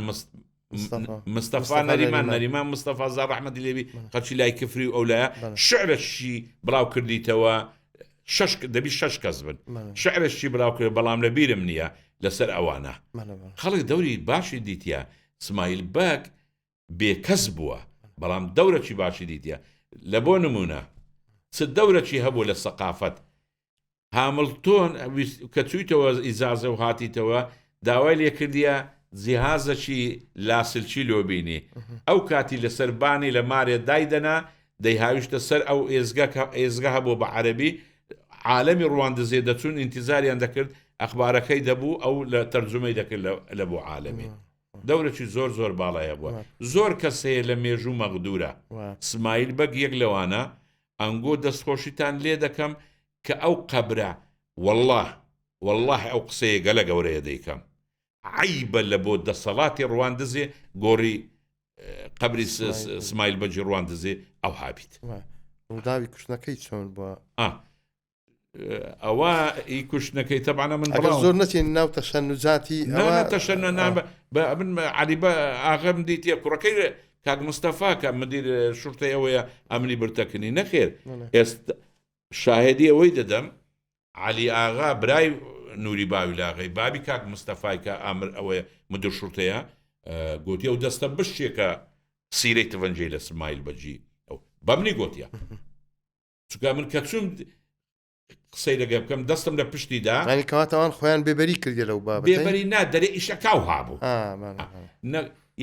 S2: مستەفا نەریمان نەریمان مستەفا زار ڕەحمەتی لێبی خەڵکی لای کفری و ئەو لایە شعرەشی بڵاو کردیتەوە شش دەبی شش کەس بن شعرەشی بڵاو کرد بەڵام لە بیرم نییە لەسەر ئەوانە خەڵک دەوری باشی دیتە سمایل بەگ بێکەس بووە بەڵام دەورەکی باشی دیتە لە بۆ نمونە چ دەورەکی هەبوو لە سەقافەت هامڵتۆن کە چوویتەوە ئیجازە و هاتیتەوە داوای لێکردیە جیهازەکی لاسلکی لۆ بینی ئەو کاتی لەسەر بانی لە مارێ دایدەنا دەیهاویشتە سەر ئەو ئێزگە کە ئێزگە هەبوو بە عەرەبی عالەمی ڕواندزێ دەچوون ئینتیزاریان دەکرد ئەخبارەکەی دەبوو ئەو لە تەرجومەی دەکرد لە بۆ عالەمی دەورەکی زۆر زۆر باڵای هەبووە زۆر کەس هەیە لە مێژوو مەغدورە سمایل بەگ یەک لەوانە ئەنگۆ دەستخۆشیتان لێ دەکەم کە ئەو قەبرە واللە واللە ئەو قسەیە گەلە گەورەیە دەیکەم عەیبە لە بۆ دەسەڵاتی ڕواندزێ گۆڕی قەبری سمایل بەگی ڕواندزێ ئەوها بیت.
S1: ڕووداوی کوشتنەکەی چۆن بووە؟
S2: ئەوە ئی کوشتنەکەی تەبانە من
S1: ئەگەر زۆر نەچین ناو تەشەنوجاتی
S2: ئەوە تەشەنە نا بە من علی بە ئاغەم دیتە کوڕەکەی کاک مستەفا کە مدیر شورتەی ئەوەیە ئەمنی برتەکنی نەخێر ئێستا شاهدی ئەوەی دەدەم علی ئاغا برای نوری باویلاغی بابی کاک مستەفای کە ئامر ئەوەیە مدیر شورتەیە گوتی ئەو دەستە بشێکە سیرەی تڤەنجەی لە سمایل بەجی ئەو بەمنی گوتیە چونکە من کە چوم قسەی لەگە بکەم دەستم لە پشتی دا
S1: یانی کەواتە ئەوان خۆیان بێبەری کردیە لەو بابەتەی
S2: بێبەری نا دەرێ ئیشەکە و هابوو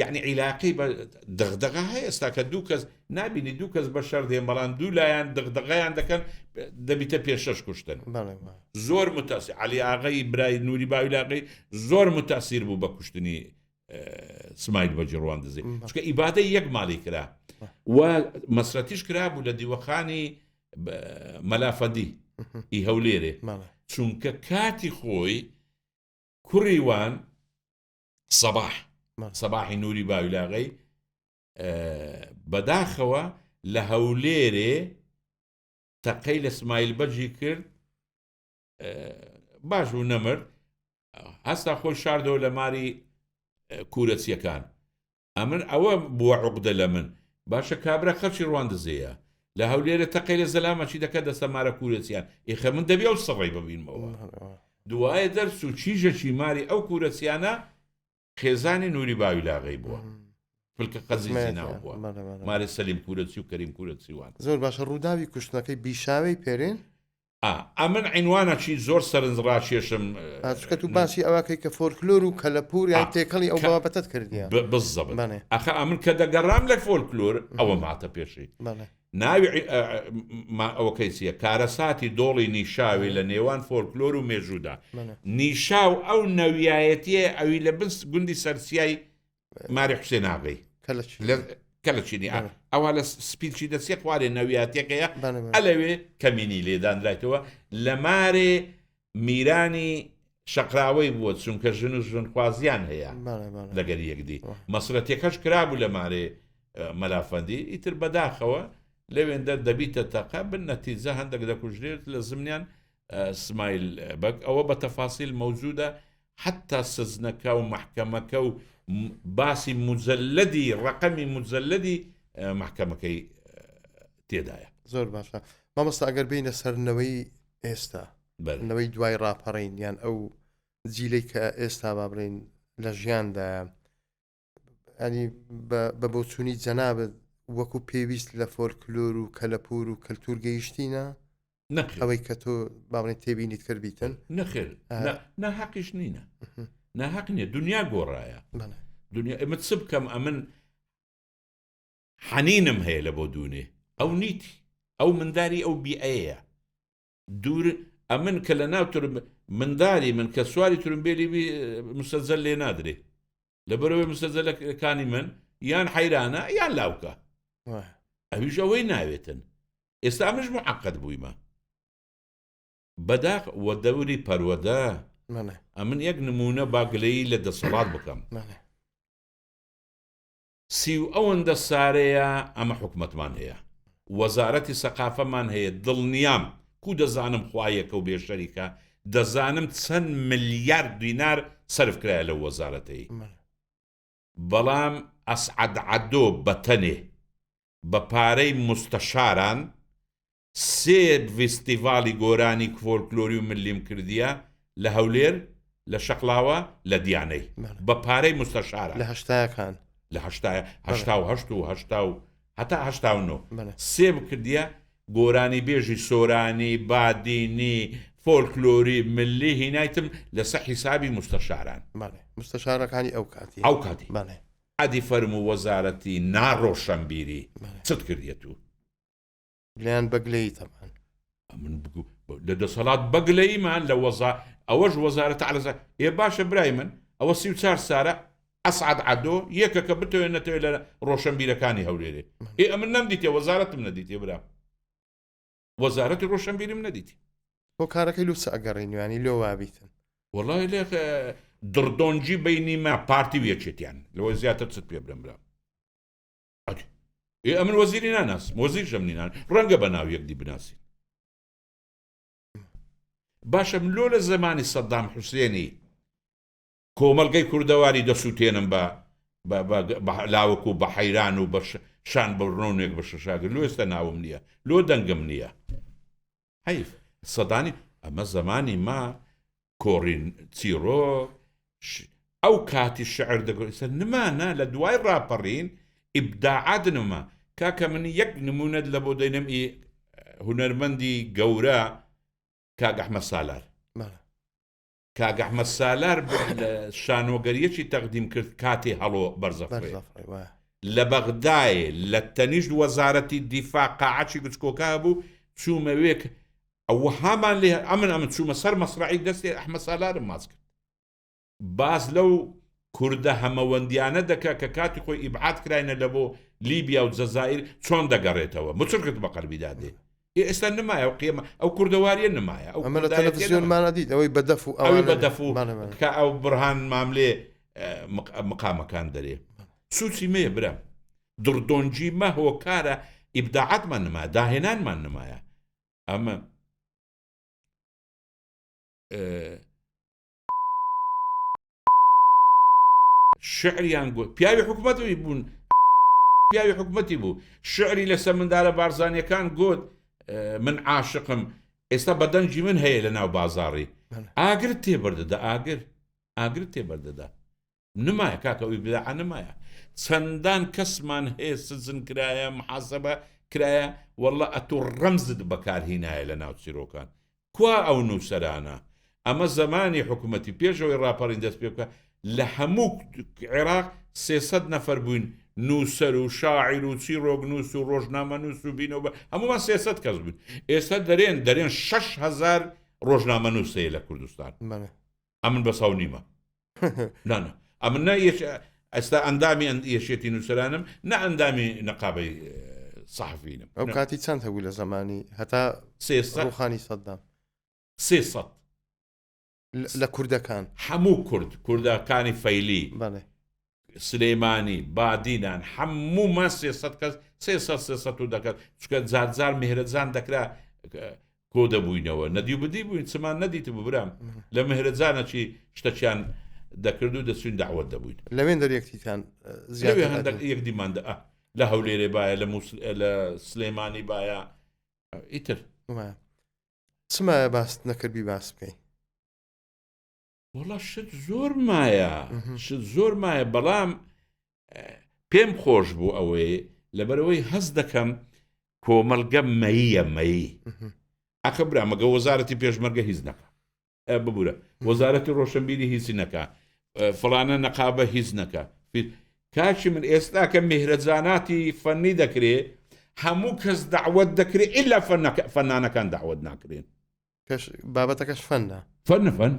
S2: یعنی عیلاقەی بە دغدغە هەیە ئێستا کە دوو کەس نبینی دوو کەس بە شەر دێن بەڵام دوو لایەن دغدغەیان دەکەن دەبیتە پێشەش کوشتن زۆر متاسی علی ئاغەی برای نوری باویلاقی زۆر متاسیر بوو بە کوشتنی سمایل بەگی ڕواندزی چونکە ئیبادەی یەک ماڵی کرا و مەسرەتیش کرابوو لە دیوەخانی مەلافەدی ئی هەولێرێ چونکە کاتی خۆی کوڕی وان سەباح سەباحی نوری باویلاغەی بەداخەوە لە هەولێرێ تەقەی لە سمایل بەگی کرد باش بوو نەمرد هەستا خۆی شاردەوە لە ماری کورەچیەکان ئەمن ئەوە بووە عقدە لە من باشە کابرا خەرچی ڕواندزەیە لە هەولێرە تەقەی لە زەلامەچی دەکە دەستە مارە کورەچیان ئیخە من دەبی ئەو سڕی ببینمەوە دوایە دەرس و چیژەکی ماری ئەو کورەچیانە خێزانی نوری باویلاغەی بووە فلکە قەزیزی ناو بووە مارێ سەلیم کورەچی و کەریم کورەچی وان.
S1: زۆر باشە ڕووداوی کوشتنەکەی بیشاوێی پێرێن؟
S2: ئا ئەمن عینوانەکی زۆر سەرنج ڕاکێشم.
S1: ئا چونکە تو باسی ئەوە کەی کە فۆلکلۆر و کەلەپوور یان تێکەڵی ئەو بابەتەت کردیە.
S2: بزەبت ئەخە ئەمن کە دەگەڕام لە فۆلکلۆر ئەوەم هاتە پێشی. ناوی ئەوەکەی چیە کارەساتی دۆڵی نیشاوی لە نێوان فۆلکلۆر و مێژوودا نیشاو ئەو نەویایەتیە ئەوی لە بن گوندی سەرچیای ماری حوسێن ئاغەی کە لە چینی ئەوە لە سپیلچی دەچێ خوارێ نەویاتەکەیە ئەلەوێ کەمینی لێدانرایتەوە لە مارێ میرانی. شەقراوەی بووە چونکە ژن و ژنخوازیان هەیە لەگەر یەکدی مەسرەتەکەش کرابوو لە مارێ مەلافەندی ئیتر بەداخەوە لەوێندە دەبیتە تەقە بن نەتیجە هەندێک دەکوژرێت لە زمنیان سمایل بەگ ئەوە بە تەفاسیل مەوجودە حتا سزنەکە و محکەمەکە و باسی مجلدی ڕقەمی مجلدی محکەمەکەی تێدایە.
S1: زۆر باشە مامۆستا ئەگەر بینە سەرنەوەی ئێستا نەوەی دوای ڕاپەڕین یان ئەو جیلەی کە ئێستا با بڵێین لە ژیاندایە ئەنی بە بۆچوونی جەنابت وەکو پێویست لە فۆلکلۆر و کەلەپور و کەلتور گەیشتینە ئەوەی کە تۆ با بڵێن تێبینیت کردبیتن
S2: نەخێر ناحەقیش نینە ناحەق نییە دنیا گۆڕایە دنیا ئەمە چ بکەم ئەمن حەنینم هەیە لە بۆ دوونێ ئەو نیتی ئەو منداری ئەو بیئەیە دوور ئەمن کە لە ناو ترم منداری من کە سواری ترمبێلی بی مسەجەل لێ نادرێ لەبەرەوەی مسەجەلەکانی من یان حەیرانە یان لاوکە ئەویش ئەوەی ناوێتن ئێستا منش معقد بوویمە بەداخ وە دەوری پەروەدە ئەمن یەک نمونە با گلەیی لە دەسەڵات بکەم سیو ئەوەندە سارەیە ئەمە حکومەتمان هەیە وەزارەتی سەقافەمان هەیە دڵنیام کو دەزانم خوا یەکە و بێ شەریکە دەزانم چەند ملیارد دینار سەرف کرایە لەو وەزارەتەی بەڵام ئەسعەد عەدۆ بەتەنێ بە پارەی موستەشاران سێ ڤیستیڤاڵی گۆرانی فۆلکلۆری و ملیم کردیە لە هەولێر، لە شەقڵاوە، لە دیانەی. بە پارەی موستەشاران.
S1: لە هەشتاکان.
S2: لە هەشتایە، 88 و هەشتا و هەتا 89. سێ بکردیە گۆرانی بێژی سۆرانی، بادینی، فۆلکلۆری، ملی هینایتم لەسە حیسابی موستەشاران.
S1: بەڵێ. موستەشارەکانی ئەو کاتی.
S2: ئەو کاتی.
S1: بەڵێ.
S2: ئەدی فەرموو وەزارەتی ناڕۆشەنبیری چت کردیە تو؟
S1: لێیان بەگلەیی تەبعەن.
S2: ئەمن لە دەسەڵات بەگلەییمان لە وەزا ئەوەش وەزارەتە عەلە ئێ باشە برای من ئەوە 34 سارە ئەسعد عەدۆ یەکە کە بتەوێت نەتەوێت لە ڕۆشنبیرەکانی هەولێرێ ئێ ئەمن نەمدیتێ وەزارەتم نەدیتێ برا وەزارەتی ڕۆشنبیریم نەدیتی
S1: هۆکارەکەی لۆ چ ئەگەڕین یانی لۆ وابیتن
S2: وەڵای لێ دڕدۆنجی بینی ما پارتی و یەکێتیان لەوە زیاتر چت پێ برم برا ئێ ئەمن وەزیری ناناسم وەزیر ژەمنی نان ڕەنگە بە ناو یەکدی بناسین باشە من لۆ لە زمانی سەدام حوسێنی کۆمەڵگەی کوردەواری دەسووتێنم بە لاوەک و بە حەیران و بە شان بە ڕۆنێک بە شەشاگر لۆ ئێستا ناوم نییە لۆ دەنگم نییە حەیف سەدانی ئەمە زمانی ما کۆڕین چیڕۆک ئەو کاتی شعر دەگۆ ئێستا نمانە لە دوای ڕاپەڕین ئیبداعات نما کاکە من یەک نمونەت لە بۆ دەینم ئی هونەرمەندی گەورە کاک ئەحمەد سالار کاک ئەحمەد سالار شانۆگەریەکی تەقدیم کرد کاتی هەڵۆ بەرزەفڕێ لە بەغدایێ لە تەنیشت وەزارەتی دیفاع قاعەکی گچکۆکە هەبوو چوومە وێ ئەوهامان لێ ئەمن ئەمن چوومە سەر مەسرەعی دەستی ئەحمەد سالارم ماچ کرد باس لەو کوردە هەمەوەندیانە دەکا کە کاتی خۆی ئیبعاد کراینە لە بۆ لیبیا و جەزائیر چۆن دەگەڕێتەوە مچڕکت بە قەلبیدا دێ ئێ ئێستا نمایە و قیمە ئەو کوردەواریە نمایە ئەو
S1: ئەمە لە تەلەڤزیۆنمانە دیت ئەوەی بە دەف و
S2: ئەوەی بە دەف و کە ئەو بڕهان ماملێ مقامەکان دەرێ سوچی مەیە برام دڕدۆنجی مە هۆکارە ئیبداعاتمان نمایە داهێنانمان نمایە ئەمە شعریان گوت پیاوی حکوومەتی بوون پیاوی حکوومەتی بوو شعری لەسەر مندارە بارزانیەکان گوت من عاشقم ئێستا بەدەنگی من هەیە لە ناو بازاڕی ئاگر تێبەردەدا ئاگر ئاگر تێبەردەدا نمایە کاکە ئەوی بدعە نمایە چەندان کەسمان هەیە سجن کرایە محاسبە کرایە واللە ئەتوو ڕەمزت بەکارهینایە لە ناو چیرۆکان کوا ئەو نووسەرانە ئەمە زەمانی حکوومەتی پێشەوەی ڕاپەڕین دەست پێ بکە لە هەموو عێراق سێسەد نەفەر بووین نووسەر و شاعیر و چیڕۆک نووس و ڕۆژنامە نووس و بینەوە بە هەموومان سێسەد کەس بووین ئێستا دەرێن دەرێن 6هزار ڕۆژنامە نووس هەیە لە کوردستان ئەمن بەس ئەو نیمە نانا ئەمن نە ئێستا ئەندامی یەکێتی نووسەرانم نە ئەندامی نەقابەی سەحفینم
S1: ئەو کاتی چەند هەبوو لە زمانی هەتا ڕوخانی سەدام
S2: 300.
S1: لە کوردەکان؟
S2: هەموو کورد، کوردەکانی فەیلی،
S1: بەڵێ.
S2: سلێمانی، بادینان، هەموومان 300 کەس، 300 310 کەس، چونکە جار جار مهرەجان دەکرا کۆ دەبووینەوە، نەدی و بدی بووین، چمان نەدیتبوو برام، لە مهرەجانەکی شتەکیان دەکرد و دەچووین دەعوەت دەبووین.
S1: لەوێن دەر یەکتیتان
S2: زیاتر لەوێ هەندەک یەکدیمان دە ئە لە هەولێرێ بایە لە مووس لە سلێمانی بایە ئیتر.
S1: وایە. چ مایە باست نەکردبی باس بکەی؟
S2: وەڵا شت زۆر مایە شت زۆر مایە بەڵام پێم خۆش بوو ئەوەی لەبەرەوەی هەست دەکەم کۆمەلگە مەیە مەیی ئەخە برامەگە وەزارەتی پێشمەرگە هیچ نەکە ببوورە وەزارەتی ڕۆشنبیری هیچی نەکە فلانە نەقابە هیچ نەکە کاچی من ئێستا کە میهرەجاناتی فەنی دەکرێ هەموو کەس داوت دەکرێت ئللا فەنانەکان داوت ناکرێن
S1: کەش بابەتەکەش فەنە.
S2: فەنە فەن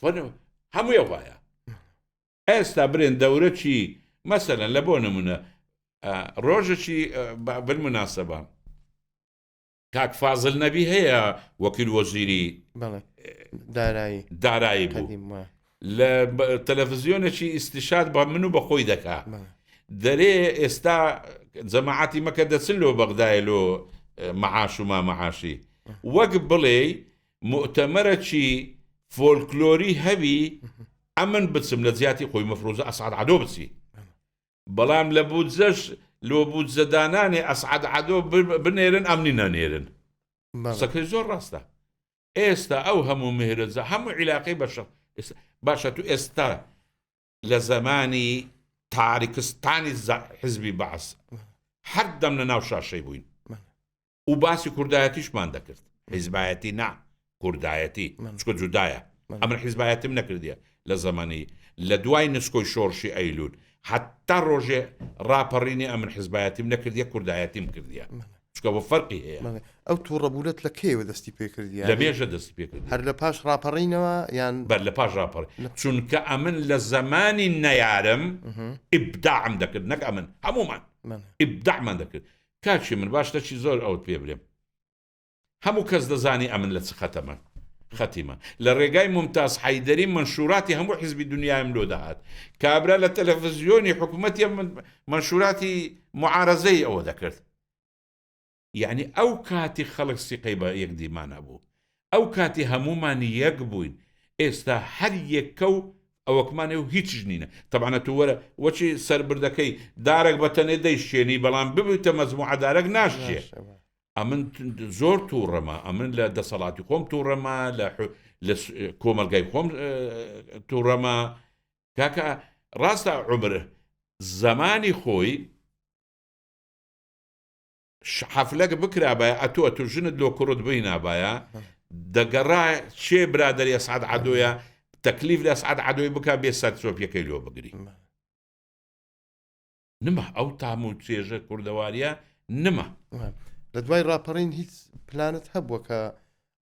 S2: فەن هەمووی وایە ئێستا برێن دەورەکی مەسەلەن لە بۆ نمونە ڕۆژێکی بالمناسبە کاک فازل نەبی هەیە وەکیل وەزیری
S1: دارایی
S2: دارایی بوو لە تەلەڤزیۆنێکی ئیستیشاد بە من و بە خۆی دەکا دەرێ ئێستا جەماعەتی مەکە دەچن لۆ بەغدایە لۆ مەعاش و ما مەعاشی وەک بڵێی مؤتەمەرەکی فۆلکلۆری هەبی ئەمن بچم لە جیاتی خۆی مەفروزە ئەسعد عەدۆ بچی بەڵام لە بودجەش لۆ بودجەدانانی ئەسعد عەدۆ بنێرن ئەمنی نەنێرن قسەکەی زۆر ڕاستە ئێستا ئەو هەموو مهرەجە هەموو عیلاقەی بە شەڕ باشە تو ئێستا لە زەمانی تاریکستانی حزبی بەعس هەر دەم لە ناو شاشەی بووین و باسی کوردایەتیشمان دەکرد حیزبایەتی نا کوردایەتی چکە جودایە ئەمن حیزبایەتیم نەکردیە لە زەمانی لە دوای نسکۆی شۆڕشی ئەیلول حتا ڕۆژێ ڕاپەڕینی ئەمن حزبایەتیم نەکردیە کوردایەتیم کردیە چکە بۆ فەرقی هەیە
S1: ئەو تووڕەبوونەت لە کەیەوە دەستی پێکردی
S2: لە مێژە دەستی پێکرد
S1: هەر لە پاش ڕاپەڕینەوە یان
S2: بەر لە پاش ڕاپەڕ چونکە ئەمن لە زەمانی نەیارم ئیبداعم دەکرد نەک ئەمن هەمومان ئیبداعمان دەکرد کاکی من باش شتەکی زۆر ئەوت پێ برێم هەموو کەس دەزانی ئەمن لە چ خەتەمە خەتیمە لە ڕێگای ممتاز حەیدەری منشوراتی هەموو حزبی دنیایم لۆ دەهات کابرا لە تەلەڤزیۆنی حکوومەتی منشوراتی معارەزەی ئەوە دەکرد یعنی ئەو کاتی خەڵک سیقەی بە یەکدیمان هەبوو ئەو کاتی هەموومان یەک بووین ئێستا هەر یەکە و ئەوەکمانێ و هیچش نینە تەبعەن ئەتوو وەرە وەچی سەربردەکەی دارەک بە تەنێ دەیشکێنی بەڵام ببیتە مەجموعە دارەک ناشکێ ئەمن زۆر تووڕەمە ئەمن لە دەسەڵاتی خۆم تووڕەمە لە لە کۆمەلگای خۆم تووڕەمە کاکە ڕاستە عمر زمانی خۆی حەفلەک بکرابایە ئەتۆ ئەتو ژنت لۆ کوڕت بینابایە دەگەڕا چێ برادەری ئەسعد عەدۆیە تەکلیف لە ئەسعد عەدۆی بکا بێ سەر چۆپیەکەی لۆ بگری نما ئەو تام و چێژە کوردەواریە نما.
S1: لە دوای ڕاپەڕین هیچ پلانت هەبووە کە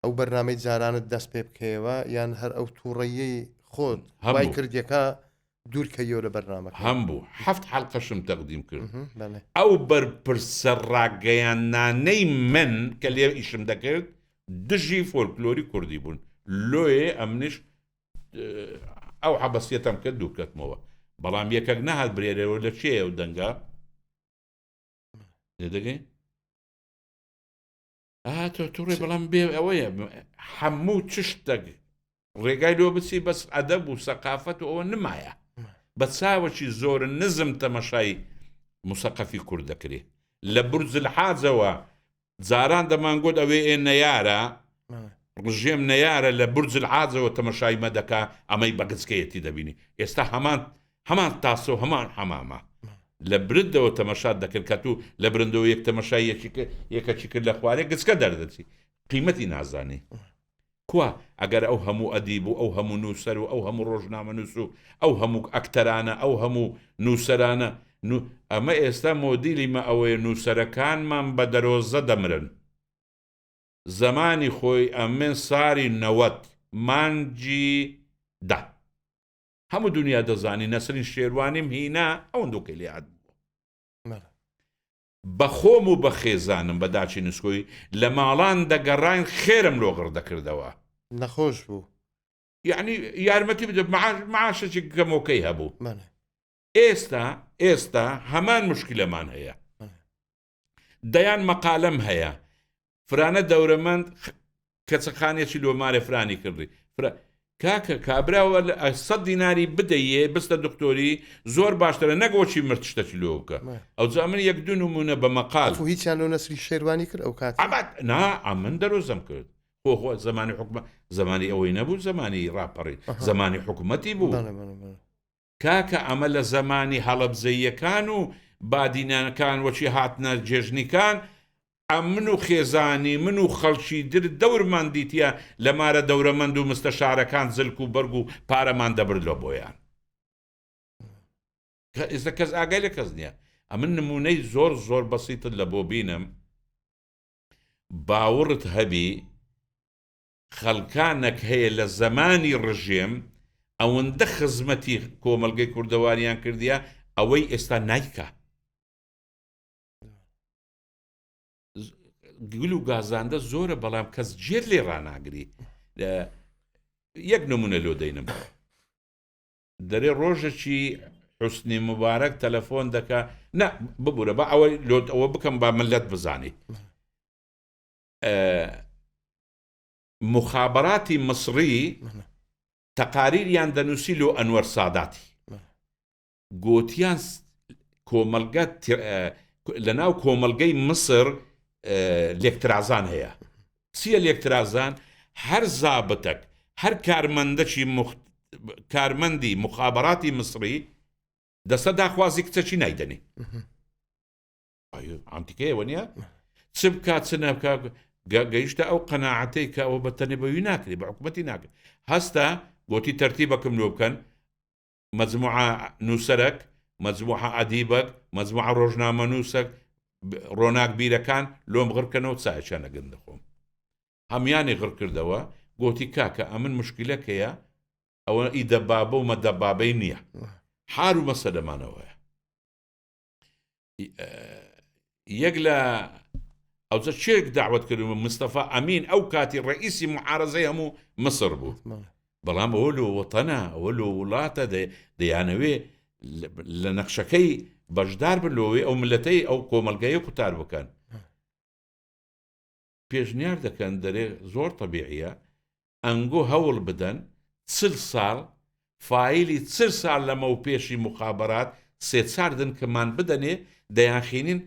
S1: ئەو بەرنامەی جارانت دەست پێ بکەیەوە یان هەر ئەو تووڕەیەی خۆت وای کردیەکە دوور کەیەوە لە بەرنامەکە؟
S2: هەم بوو حەفت حەڵقەشم تەقدیم کرد ئەو بەرپرسە ڕاگەیاندنانەی من کە لێ ئیشم دەکرد دژی فۆلکلۆری کوردی بوون لۆیێ ئەمنیش ئەو عەبەسیەتەم کرد دوورکەتمەوە بەڵام یەکەک نەهات برێرەوە لە چێ ئەو دەنگە لێدەگەی تۆ توڕێ بەڵام بێ ئەوەیە هەموو چشتێک ڕێگای لۆ بچی بەس ئەدەب و سەقافەت و ئەوە نمایە بە چاوەکی زۆر نزم تەمەشای مسەقەفی کورد دەکرێ لە برج الحاجەوە جاران دەمانگوت ئەوێ ئێ نەیارە ڕژێم نەیارە لە برج العاجەوە تەمەشای مە دەکا ئەمەی بە گچکەیەتی دەبینی ئێستا هەمان هەمان تاسە و هەمان حەمامە لە برندەوە تەمەشات دەکرد کە تو لە برندەوە یەک تەمەشای یەکەکی کرد لە خوارێ گچکە دەردەچی قیمەتی نازانی کوا ئەگەر ئەو هەموو ئەدیب و ئەو هەموو نووسەر و ئەو هەموو ڕۆژنامەنووس و ئەو هەموو ئەکتەرانە ئەو هەموو نووسەرانە ئەمە ئێستا مۆدیلی مە ئەوەیە نووسەرەکانمان بە دەرۆزە دەمرن زەمانی خۆی ئەمن ساری 90 مانگی دە هەموو دنیا دەزانی نەسرین شێروانیم هینا ئەوەندۆکەی لێ هات بوو بە خۆم و بە خێزانم بە داچی نسکۆی لە ماڵان دەگەڕاین خێرم لۆ غڕ دەکردەوە.
S1: نەخۆش بوو.
S2: یعنی یارمەتی بدە معاشێکی کەمۆکەی هەبوو ئێستا ئێستا هەمان مشکلەمان هەیە دەیان مەقالەم هەیە فرانە دەورەمەند کەچەخانێکی لۆ مارێ فرانی کردی فرە کاکە کابراوە سە دیناری بدەیێ بستە دکتۆری زۆر باشترە نەگۆچی مرد شتەکی لۆ بکە ئەوجا من یەک دوو نمونە بە مەقال
S1: هیچیان لۆ نەسری شێروانی کرد ئەو کات
S2: نا ئەمن دەرۆزم کرد خۆ خۆ زمانی حکومە زمانی ئەوەی نەبوو زمانی ڕاپەڕی زمانی حکوومەتی بوو کاکە ئەمە لە زەمانی هەڵەبجەییەکان و بادینانەکان وەکی هاتنە جێژنیکان ئەمن و خێزانی من و خەڵکی در دەورمان دیتیە لە مارە دەورەمەند و مستەشارەکان جلک و بەرگ و پارەمان دەبرد لۆ بۆیان کە ئێستا کەس ئاگای لە کەس نییە ئەمن نمونەی زۆر زۆر بەسیتت لە بۆ بینم باوڕت هەبی خەڵکانەک هەیە لە زەمانی ڕژێم ئەوەندە خزمەتی کۆمەڵگەی کوردەواریان کردیە ئەوەی ئێستا نایکا. گل و گازاندە زۆرە بەڵام کەس جێت لێ ڕناگری یەک نمونە لۆ دەینم دەرێ ڕۆژێکی حوسنی مبارەک تەلەفۆن دەکا نا ببورە بە ئەوەی لۆت ئەوە بکەم با ملت بزانی مخابراتی مصری تەقاریریان دەنووسی لۆ ئەنوەر ساداتی گوتیان کۆمەلگە لە ناو کۆمەلگەی مسر لێکترازان هەیە چییە لێکترازان هەر زابتەک هەر کارمەندەکی کارمەندی مخابراتی مسری دەسە داخوازی کچەکی نایدەنێ ئانتیکەیە وە نیە چ بکات چ نەبکات گەیشتە ئەو قەناعەتەی کە ئەوە بە تەنێ بەوی ناکرێ بە حکوومەتی ناکرێت هەستە گوتی تەرتیبەکەم لۆ بکەن مەجموعە نووسەرەک مەجموعە ئەدیبەک مەجموعە ڕۆژنامە نووسەک ڕۆناک بیرەکان لۆم غڕکەنەوە چایچیان لەگەن دەخۆم هەمیانی غڕ کردەوە گوتی کاکە ئەمن مشکلەکەیە ئەوە ئی دەبابە و مەدەبابەی نییە حار و مەسەلەمانەوەیە یەک لە ئەوجە چێک داوت کردم مستەفا ئەمین ئەو کاتی ڕئیسی معارەزەی هەموو مسر بوو بەڵام ئەوە لۆ وەتەنە ئەوە لۆ وڵاتە دەیانەوێ لە نەخشەکەی بەشدار بن لۆوێ ئەو ملەتەی ئەو کۆمەلگەیە قوتار بکەن پێشنیار دەکەن دەرێ زۆر تەبیعیە ئەنگۆ هەوڵ بدەن چل ساڵ فایلی چل ساڵ لەمەو پێشی موخابەرات سێ چار دنکمان بدەنێ دەیانخینین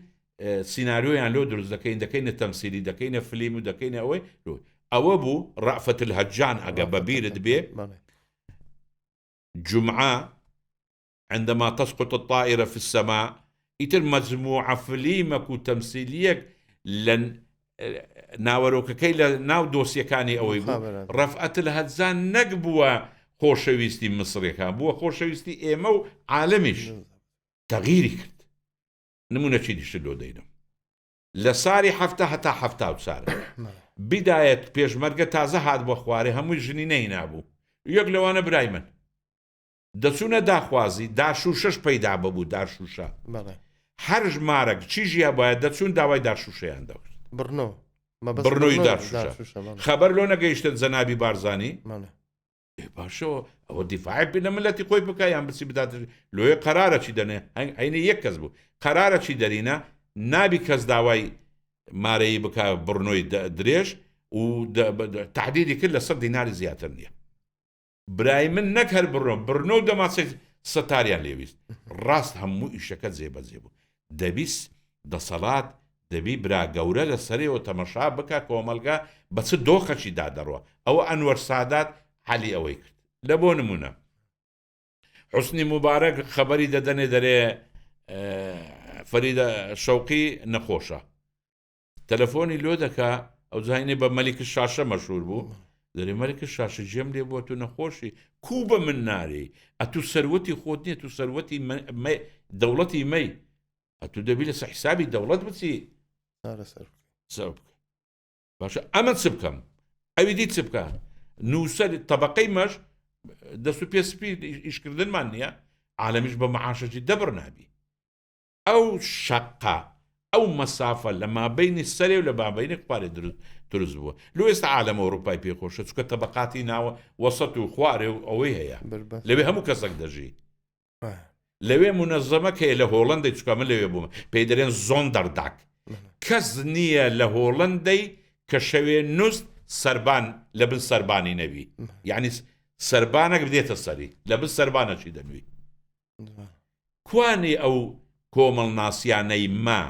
S2: سیناریۆیان لۆ دروست دەکەین دەکەینە تەمسیلی دەکەینە فلیم و دەکەینە ئەوەی ئەوە بوو ڕەفەت الهجان ئەگە بەبیرت بێ جومعە عندما تسقط الطائرە فی السماء ئیتر مەجموعە فلیمەک و تەمسیلیەک لە ناوەرۆکەکەی لە ناو دۆسیەکانی ئەوەی بوو ڕەفعەت الهجان نەک بووە خۆشەویستی میسریەکان بووە خۆشەویستی ئێمە و عالەمیش تەغیری کرد نمونەکی دیشت لۆ دەینم لە ساری هەفتە هەتا هەفتا و چار بدایەت پێشمەرگە تازە هات بۆ خوارێ هەمووی ژنی نەهینابوو یەک لەوانە برای من دەچوونە داخوازی، دارشووشەش پەیدا ببوو، دارشووشە.
S1: بەڵێ.
S2: هەر ژمارەک چیژی هەبوایە دەچوون داوای دارشووشەیان دەکرد.
S1: بڕنۆ. مەبەست
S2: بڕنۆی
S1: بڕنۆ
S2: دارشووشە.
S1: دارشووشە، بەڵێ.
S2: خەبەر لۆ نەگەیشتە جەنابی بارزانی؟
S1: بەڵێ.
S2: ئێ باشە ئەوە دیفاعی لە ملەتی خۆی بکا یان بچی بدات لۆیە قەرارەکی دەنێ عەینی یەک کەس بوو قەرارەکی دەرینە نابی کەس داوای مارەیی بکا بڕنۆی درێژ و تەحدیدی کرد لە سەد دیناری زیاتر نییە. برای من نەک هەر بڕنۆ بڕنۆ و دەماچەی ستاریان لێویست ڕاست هەموو ئیشەکە جێبەجێ بوو دەبی دەسەڵات دەبی برا گەورە لە سەرەوە تەمەشا بکە کۆمەلگا بە چ دۆخەکی دا دەڕوە ئەوە ئەنوەر سادات حەلی ئەوەی کرد لە بۆ نمونە حوسنی موبارەک خەبەری دەدەنێ دەرێ فەریدە شەوقی نەخۆشە تەلەفۆنی لۆ دەکا ئەو زاینێ بە مەلیک شاشە مەشهور بوو دەرێ مەلیک شاشە جێم لێ بووە تو نەخۆشی کو بە من نارێی ئەتو سەروەتی خۆت نییە تو سەروەتی دەوڵەتی مەی ئەتو دەبی لەسەر حیسابی دەوڵەت بچی
S1: چارەسەر
S2: سەر بکە باشە ئەمە چ بکەم ئەوی دی چ بکە نووسەر تەبقەی مەش دەست و پێ سپی ئیشکردنمان نییە عالەمیش بە معاشەکی دەبڕ نابی ئەو شەقە. ئەو مەسافە لە مابەینی سەرێ و لە مابەینی خوارێ دروست دروست بووە لۆ ئێستا عالەم ئەوروپای پێ خۆشە چونکە تەبەقاتی ناوە وەسەت و خوارێ و ئەوەی هەیە
S1: بەربەست.
S2: لەوێ هەموو کەسەک دەژی
S1: وایە.
S2: لەوێ مونەزەمەک هەیە لە هۆڵەندەی چونکە من لەوێ بووم پێی دەرێن zonder dak کەس نییە لە هۆڵەندەی کە شەوێ نوست سەربان لە بن سەربانی نەبی یعنی سەربانەک بدێتە سەری لە بن سەربانەکی دەنووی کوانێ ئەو کۆمەڵناسیانەی ما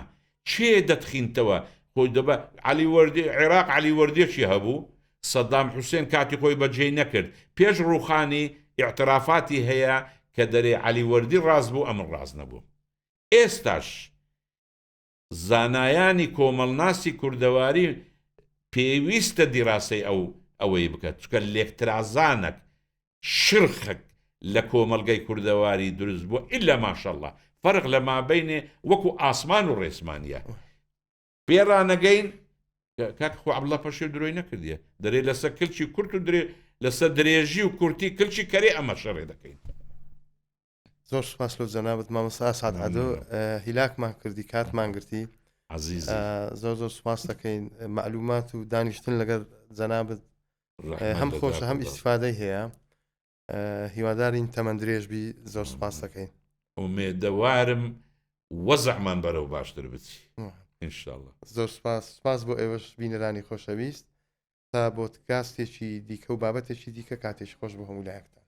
S2: کێ دەتخینتەوە خۆی دەبە عەلی وەردی عێراق عەلی وەردیەکی هەبوو سەدام حوسێن کاتی خۆی بەجێی نەکرد پێش ڕووخانی ئیعترافاتی هەیە کە دەرێ عەلی وەردی ڕاست بوو ئەمن ڕاست نەبووم ئێستاش زانایانی کۆمەڵناسی کوردەواری پێویستە دیراسەی ئەو ئەوەی بکەن چونکە لێکترازانەک شرخەک لە کۆمەڵگەی کوردەواری دروست بووە ئیلا ماشەڵڵا فەرق لە مابەینێ وەکو ئاسمان و ڕێسمانە پێ ڕانەگەین کاک خۆ عەبدوڵڵا پەشێو درۆی نەکردیە دەرێ لەسەر کلکی کورت و درێ لەسەر درێژی و کورتی کلکی کەرێ ئەمە شەڕێ دەکەین.
S1: زۆر سوپاس لۆ جەنابت مامۆستا ئەسعد عەدۆ هیلاکمان کردی کاتمان گرتی
S2: عزیز
S1: زۆر زۆر سوپاس دەکەین معلومات و دانیشتن لەگەر جەنابت هەم خۆشە هەم ئیسفادەی هەیە هیوادارین تەمەند درێژ بی زۆر سوپاس دەکەین
S2: ئومێدەوارم وەزعمان بەرەو باشتر بچی انشاءاللە
S1: زۆر سپاس سپاس بۆ ئێوەش بینەرانی خۆشەویست تا بۆدکاستێکی دیکە و بابەتێکی دیکە کاتێکی خۆش بۆ هەموو لایەکتان.